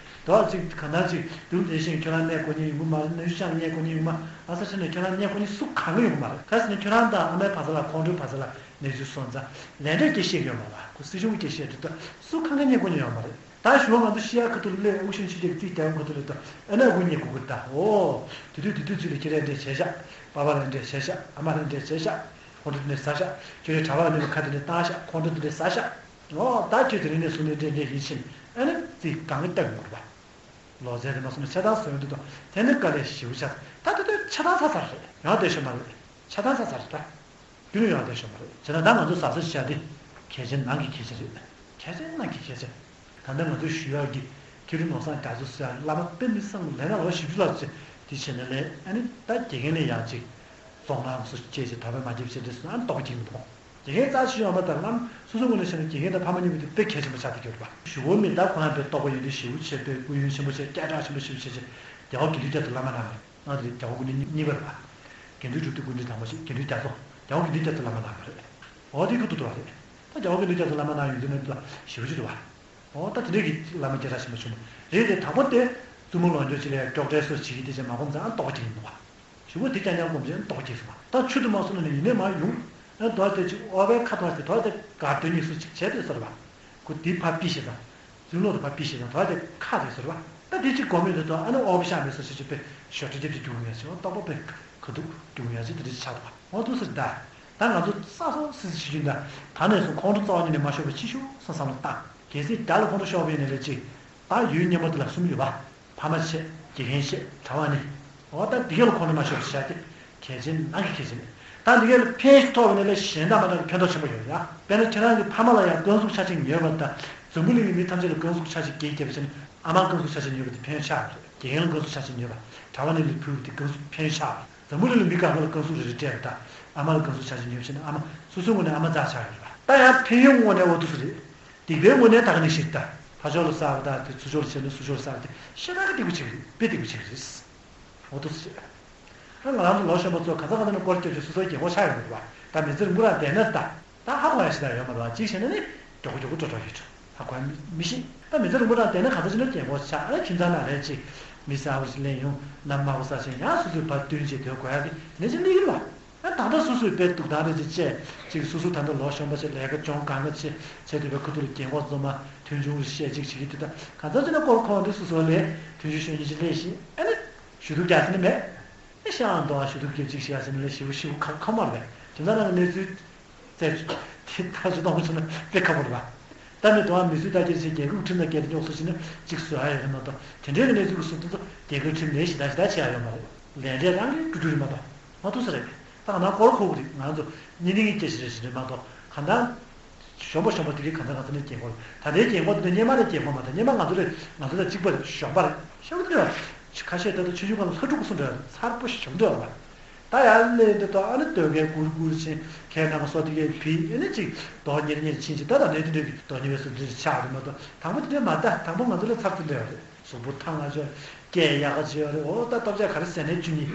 དོ་ཅིག་གང་ལྟར་ཅིག་རྒྱུ་མཚན་ཤིང་ཁྱོད་རང་གནས་དགོས་མཁན་ཡོང་གི་མ་རེད། ནུ་ཤང་གནས་དགོས་མཁན་ཡོང་མ་ཨ་ས་ཆ་ནས་ཁྱོད་རང་གནས་དགོས་མཁན་སུ་གང་གིས་ཡོང་གི་མ་རེད། ག་ཟེར་ན་ཁྱོད་རང་དང་ཨ་མའི་བར་ས་ལ་ཁོང་ཁྲོའི་བར་ས་ལ་གནས་ཚུལ་སོང་ཙང་ལས་འབྲས་སྐྱེ་ཤེས་ཡོད་མ་རེད། ཁོ་སྲིད་གཞུང་གི་སྐྱེ་ཤེས་རེད། ད་སུ་གང་གིས་གནས་དགོས་མཁན་ཡོད་མ་རེད། ད་ཞུ་བ་ང་ཚོ་ཤི་ཡ་ཁ་ཐུག་ལས་དབུ་ཤིང་ཆུ་རྒྱག་རྩིས་རྒྱག་ཁ་ཐུག་ལས་ད་ཨ་ན་དབུ་ཉེ་གུ་གུ་ད་ཨོ་དེ་དུས་དེ་དུས་ཚུལ་ལ་ཁྱེད་རང་འདྲས་བྱས་ཤག་པ་པ་རང་འདྲས་བྱས་ཤག་ཨ་མ་རང་འདྲས་བྱས་ཤག་ཁོང་ཁྲོ་དེ་འདྲས་ཟ་ཤག་ཁྱོད་རའི་གྲྭ་པ་ལ་ནི་ཁ་དེ་འདྲས་བཏང་ཤག་ཁོང་ཁྲོ་དེ་འདྲས་ཟ་ཤག་ཨོ་ད་ཁྱོད་དེ་རིང་ནས་བཟུང་ནས་འདྲས་འདྲས་ཡིན་ཕྱིན་ཨ་ནི་རྩིས་གང་གི་ལྟ་གི་མ་རེད་པ། ལོ་ཚད་དེ་མ་སོང་ན་ཆ་ཚང་བཟོ་ཡོང་དུས་དང་དེ་ནི་དཀའ་ལས་ཞེ་པོ་ཆགས། ད་ད་དུང་ཆ་ཚང་ཚར་ཚར་རེད། ཡང་བསྡད་ཤོད་མ་རེད། ཆ་ཚང་ཚར་ཚར་རེད་ད། རྒྱུན་ཡང་བསྡད་ཤོད་མ་རེད། བྱས་ན་ད་ང་ཚོ་ཟ་ས་བྱ་དེ་གལ་ཆེན་ནང་གི་གལ་ཆེན་རེད། གལ་ཆེན་ནང་གི་གལ་ཆེན། ད་ལྟ་ང་ཚོས་ཞུ་ཡག་གི་མཁས་གྲུབ་ནོར་བཟང་རྒྱ་མཚོ་ཟེར་ཡག་བླ་མ་དཔེ་མི་སྲིད་ལས་སྣ་ལོ་བཞི་བཅུ་ལྷག་ཙམ་དེ་བྱས་ནས་ལས། ཨ་ནི་ད་དགེ་རྒན་ལས་ཡག་ཅིག་བཙོང་ངང་སུ་སྐྱེས་ཀྱི་ད་བས་མ་འཇིབ་བྱས་དེ་སུ་ཨ་ནི་རྟོགས་པ་སྐྱེ་གི་མི་འདུག་དགེ་རྒན་རྩ་ཆེ་ཤོས་ཡོང་བ་དང་བླ་མ་སོ་སོའི་ངོས་ནས་བཤད་ན་དགེ་རྒན་དང་ཕ་མ་གཉིས་པོ་དེ་དཔེ་གལ་ཆེན་པོ་ཆགས་བསྡད་ཀྱི་ཡོད་རེད་པ། གཞུག་གུ་མི་ད་ཁོ་རང་དཔེ་རྟོགས་པ་ཡོན་ཏན་ཞེ་པོ་ཆེ། དཔེ་སྐུ་ཡོན་ཆེན་པོ་ཆེ། སྐད་གྲགས་ཆེན་པོ་ཞེ་པོ་ཆེ་ཆེ། རྒྱལ་བ་དགེ་འདུན་རྒྱ་མཚོ་བླ་མ་གནང་བ་རེད། ང་དེ་རྒྱལ་བ་སྐུ་ཕྲེང་གཉིས་པ་རེད་པ། དགེ་འདུན་གྲུབ་མཐའ་སྐུ་ཕྲེང་དང་པོ་ཞིག་དགེ་འདུན་རྒྱ་མཚོ། རྒྱལ་བ་དགེ་འདུན་རྒྱ་མཚོ་བླ་མ་གནང་བ་རེད། འོ་དེ་ཁོ་ཐུག་ཐུག་རེད། ད་རྒྱལ་བ་དགེ་འདུན་རྒྱ་མཚོ་བླ་མ་གནང་ཡོན་ཏན་མེད་པ་ཞེ་པོ་ཅིག་འདུག་པ། འོ་ད་དེ་འདྲས་ཀྱི་བླ་མ་སྐད་གྲགས་ཆེན་པོ་བྱུང་བ་རེད་དེ། དང་པོ་དེ་བཙུན་མོ་ལོངས་སྤྱོད་ཅིག་ལ་ཡང་སྐྱོག་བྲལ་སོགས་བྱེད་ཀྱི་དེ་ཅན་མ་གོམས་ཙང་རྟོགས་པ་སྐྱེ་གི་མི་འདུག་པ། གཞུག་གུ་དེ་རྐྱང་རྐྱང་སྒོམ་བྱས་ནས་རྟོགས་པ་སྐྱེས་སོང་བ། ད་ཆུ་དུ་མ་སོང་ན་ནི་ཡིན་ནས་མ་ཡོང་། ཨ་དོ་དེ་ཅིག་ཨོ་བའི་ཁ་དོ་དེ་དོ་དེ་ག་དོན་གཉིས་སུ་ཅིག་བྱས་དེ་ཟེར་བ། ཁོ་དེ་ཕ་པི་ཞེས་དང་། བཙུན་ལོ་དེ་ཕ་པི་ཞེས་དང་དོ་དེ་ཁ་དེ་ཟེར་བ། ད་དེ་ཅིག་སྒོམ་མེད་དེ་དོ་ཨ་ནི་ཨོ་བའི་ཤ་མེད་སོ་ཞེས་ཅིག་པའི་ཞོ་ཏི་ཏི་ཏི་རྒྱུག་ཡོང་ཡ་ཅིག་རྟོགས་པ་པའི་ཁ་ཐུག་རྒྱུག་ཡོང་ཡ་ཅིག་དེ་འདྲ་ཅིག་ཆགས་འདུག་པ། འོ་འདུག་ཟེར་ད། ད་ང་ཚོ་ས་སོ་སི་སི་བྱེད་རྒྱུ་འདྲ། ད་ནས་བཟུང་ཁོང་ཁྲོ་རྩ་བ་ཉིད་ནས་མ་ཤོར་བ་ཅིག་ཤོག་བསམ་བསམ་བློ་བཏང་། གལ་སྲིད་རྒྱ་ལ་ཁོང་ཁྲོ་ཤོར་བ་ཡིན་ན་ལས་ཅིག་ད་ཡུལ་སྙན་པོ་འདི་ལ་གསུམ་ཡོད་པ། ཕ་མ་བྱས། དགེ་རྒན་བྱས། གྲྭ་པ་ནི། འོ་ད་འདི་ག་ལ་ཁོང་ཁྲོ་མ་ཤོར་བ་བྱ་སྟེ། གལ་ཆེན་ནང་གི་གལ་ཆེན། ད་འདི་ག་ལ་ཕན་ཐོགས་པ་ཡིན་ན་ལས་གཞན་དག་མ་དག་གི་ཕན་ཐོགས་ཆེན་པོ་ཡོད་ཡ། དཔེར་ན་ཁྱེད་རང་གི་ཕ་མ་ལ་ཡང་ཀུན་གཟུགས་ཆ་ཅིག་ཉོས་པ་དང་། འཛམ་བུ་གླིང་གི་མི་ཐམས་ཅད་ལ་ཀུན་གཟུགས་ཆ་ཅིག་གེ་བརྒྱབ་ཟིན། ཨ་མ་ཀུན་གཟུགས་ཆ་ཅིག་ཉོས་པ་དེ་ཕན་ཆགས་རེད། དགེ་རྒན་ལ་ཀུན་གཟུགས་ཆ་ཅིག་ཉོས་པ། གྲྭ་པ་ནི་ལ་ཕུལ་བ་དེ་ཀུན་གཟུགས་ཕན་ཆགས་རེད། འཛམ་བུ་གླིང་ལ་མི་གང་ག་ལ་ཀུན་གཟུགས་རེ་རེ་སྤྲད་པ་དང་། ཨ་མ་ལ་ཀུན་གཟུགས་ཆ་ཅིག་ཉོས་ཕྱིན་ན་ཨ་མ་སོ་སོའི་ངོས་ནས་ཨ་མ་འཛག་ཆགས་ཡོད་རེད་པ། ད་ཡང་ཕན་ཡོན་ངོས་ནས་འོ་འདུག་སེ་རེད། སྡིག་པའི་ངོས་ནས་ད་ག་ནང་བཞིན་ད། ལྷ་ཕྱོགས་ལ་བསགས་པ་དང་དེ་ཚུར་ཕྱོགས་ལ་བྱས་ན་ཚུར་ཕྱོགས་ལ་བསགས་པ་དེ་ཤ་སྟག་གི་སྡིག་པ་ཅིག་རེད། དཔེ་སྡིག་པ་ཅིག་རེད། འོ་འདུག་སེ་རེད། ད་ང་རང་ཚོ་ལོ་གཞོན་པ་ཚོ་གང་ཟག་གང་ཟག་ནས་སྐོར་སྐྱོད་ཀྱི་སོ་སོའི་རྒན་གོག་ཆགས་ཡོང་གི་རེད་པ། ད་མི་ཚེ་རིང་པོ་རང་བསྡད་ན་ད། ད་ཧ་གོ་ཡ་ཞིག་ད་ཡོད་མ་རེད་པ། གཅིག་བྱས་ན་ནི་མགྱོགས་པོ་མགྱོགས་པོ་འགྲོ་འགྲོ་ཡོད་འགྲོ། ཧ་གོ་ཡ་མི་མི་ཤེས། ད་མི་ཚེ་རིང་པོ་རང་བསྡད་ན་གང་ཟག་ཅིག་ནས་རྒན་གོག་ཆགས། ཨ་ཁྱིམ་ཚང་ནང་ལས་ཅིག་མི་གསར་པ་ཞིག་སླེབས་ཡོང་། ནམ་དམར་པོ་ཟ་བྱས་ཡང་སོ་སོའི་ཕར་བསྟུན་བྱས་སྡོད་དགོས་ཡ་དེ་ནས་ཅིག་སླེབས་ཀྱི་རེད་པ། ཨ་ད་ལྟ་སོ་སོའི་དཔེ་འདུག་སྟངས་རེ་ཅིག་བྱས་ཅིག་སོ་སོ་ད་ལྟ་ལོ་གཞོན་པ་ཞིག་ལས་ཀ་སྦྱོང་གང་ག་བྱས་བྱས་དུས་པའི་ཁ་ཐུག་ལ་རྒན་གོག་ཚོ་མ་མཐུན་ཆུང་རེ་བཤད་ཅིག་བྱེད་ཀྱི་དུས། ད་གང་ཟག་ཅིག་ནས་སྐོར་ཁོང་དུ་སོ་སོ་ལས་མཐུན་ཆུང་ཤོས་གཉིས་ཅིག་སླེབས་ཤིང་། ཨ་ནི་ཞུ་གཏུག་རྒྱག་ཟེར་ནི་མེད། ཨེ་ཤ་ཡང་འདུག་ཨ། ཞུ་གཏུག་རྒྱབ་ཅིག་བྱས་ཟེར་ནི་ལས་ཞེ་པོ་ཞེ་པོ་ཁག་ཁག་མ་རེད། དེ་འདྲ་ན་གནས་ཚུལ་བཙལ་དེ་ཐག་གཅོད་གཏོང་དགོས་བྱུང་ན་དཔེ་ཁག་པོ་རེད་པ། ད་ནི་དུང་མི་སུས་ད་ཁྱེད་ཚོས་རྒྱལ་ཁབ་ཁྲིམས་དང་འགལ་ཏེ་རྙོག་ཟེར་བྱས་ན་ཅིག་བཟོ་ཡ་ཡོད་མ་གཏོགས། དེ་འདྲའི་གི་གནས་ཚུལ་གྱི་བཟོ་དེ་ཚོ་རྒྱལ་ཁབ་ཁྲིམས་ནས་ཞིབ་ལྟ་ཞིབ་ལྟ་བྱེད་ཡ་ཡོད་མ་རེད། ལས་འབྲས་རང་གི་འགྲུབ་འགྲུབ་རེད་མ་གཏོགས། མ་གཏོགས་ས་རེད། ད་ག་ནང་སྐོར་ཁོག་གི་རེད། ང་ཚོ་གཉིས་གཉིས་སྐྱེ་ཞིག་རེད་ཞིག་རེད་མ་གཏོགས། ག་ནང་གཞོན་པ་གཞོན་པ་དེ་གའི་གང་ཟག་གང་ཟག་ནས་རྒན་གོག་རེད། ད་ལྟའི་རྒན་གོག་དེ་ནི་སྔོན་མ་ནས་རྒན་གོག་མ་རེད། སྔོན་མ་ང་ཚོ་རེད། ང་ཚོ་དང་གཅིག་པ་རེད། གཞོན་པ་རེད། ཤོག་དེ་རེད། ཁ་ཤས་ད་ལྟ་ཆུང་ཆུང་སྒང་ལ་ལྷ་ཕྲུག་གསུམ་འདྲ་རེད། མཚར་པོ་ཞིག་འདྲ་བ། ད་ཡར་སླེབས་འདི་ད་ཨ་ནི་སྟོད་གའི་གུར་གུར་ཕྱིན། ཁའི་ནང་སོ་དེ་གའི་བི་ཨ་ནི་ཅིག་རྡོ་གཉེར་གཉེར་ཕྱིན་ཅིག་ད་ད་ནས་དེ་འདྲ་གི་རྡོ་གཉེར་བའི་སོ་འདི་ཆགས་རེད་མ་གཏོགས། དང་པོ་དེ་འདྲ་མ་ད་དང་པོ་ང་ཚོ་ལ་མཚར་དེ་འདྲ་ཡོད་རེད། གཟུགས་པོ་ཐང་ང་ཆོག་སྐད་ཡག་ག་ཅིག་ཡོད་རེད། འོ་ད་སྟོབས་ཆག་ག་རེ་ཟེར་ནས་བཅུ་གཉིས།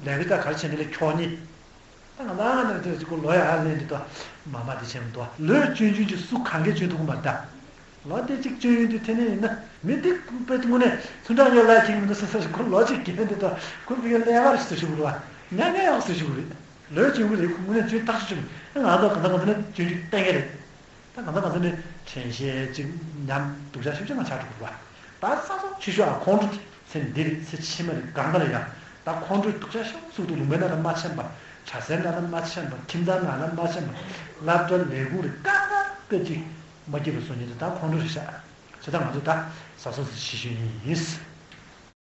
ལས་ཀ་ད་ག་རེ་བྱས་ནས་ལས་འཁྱོག་གཉིས། ད་ང་ད་ང་ནས་དེ་ཅིག་གོ་ལོ་ཡག་ལེན་འདི་ད་མ་མ་དེ་བྱས་མི་འདུག་ཨ། ལོས་སྐྱོན་རྒྱུ་ཅིག་སུ་གང་གས་སྐྱོན་ཐུབ་ཀྱི་མ་རེད་ད། ལོ་དེ་གཅིག་སྐྱོན་ཡོང་དུས་དེ་ནས་ཡིན་ན་མི་དེ་དཔེ་དངོས་གནས་ཚུར་འདྲ་ཡོད་ལ་ཁྱེད་མི་འདུག་ཟེར་ཟེར་ཁོ་ལོ་གཅིག་རྒན་འདི་ད་ཁོ་བི་ལས་ཀ་རེ་ཞིག་ཞུ་དགོས་རེད་བ། ཉག་ཉག་ཡག་ཟེར་ཞུ་དགོས་རེད། ལོས་སྐྱོན་གྱི་རེད། ཁོ་དངོས་གནས་སྐྱོན་ཐག་ཆོད་ཆོད་མེད། ང་ཚོ་གང་ལྟར་གང་ལྟར་ནས་སྐྱོན་རྒྱུ་གཏན་འཁེལ་རེད། ད་གང་ལྟར་ང་ཚོ་ནི་དྲན་ཤེས་ཅིག་ཉམས་སྡུག་ཅག་ཞིབ་ཅིག་ང་ཆགས་འགྲོ་དགོས་པ། ད་ས་སོགས་ཆེ་ཤོས་ཨ་ཁོང་ཁྲོ་དེ་ཚེ་འདི་རེད། ཚེ་ཕྱི་མ་རེད། གང་ག་ལ་ཡང་ད་ཁོང་ཁྲོའི་སྡུག་ཅག་ཤོས་ཚུགས་འདུག་ལུང་པའི་ནང་ལ་མ་ཕྱིན་པ། གྲྭ་སའི་ནང་ལ་མ་ཕྱིན་པ། ཁྱིམ་ཚང་ནང་ལ་མ་ཕྱིན་པ། སློབ་གྲྭ་ལས་ཁུངས་རེད། གང་ག་དཔེ་ཅིག་མ་སྐྱིད་པ་བཟོ་ཉེན་དེ་ད་ཁོང་ཁྲོ་རེད་ཤག་བྱས་ཙང་ང་ཚོ་ད་ས་སོགས་ཆེ་ཤོས་ཡིན།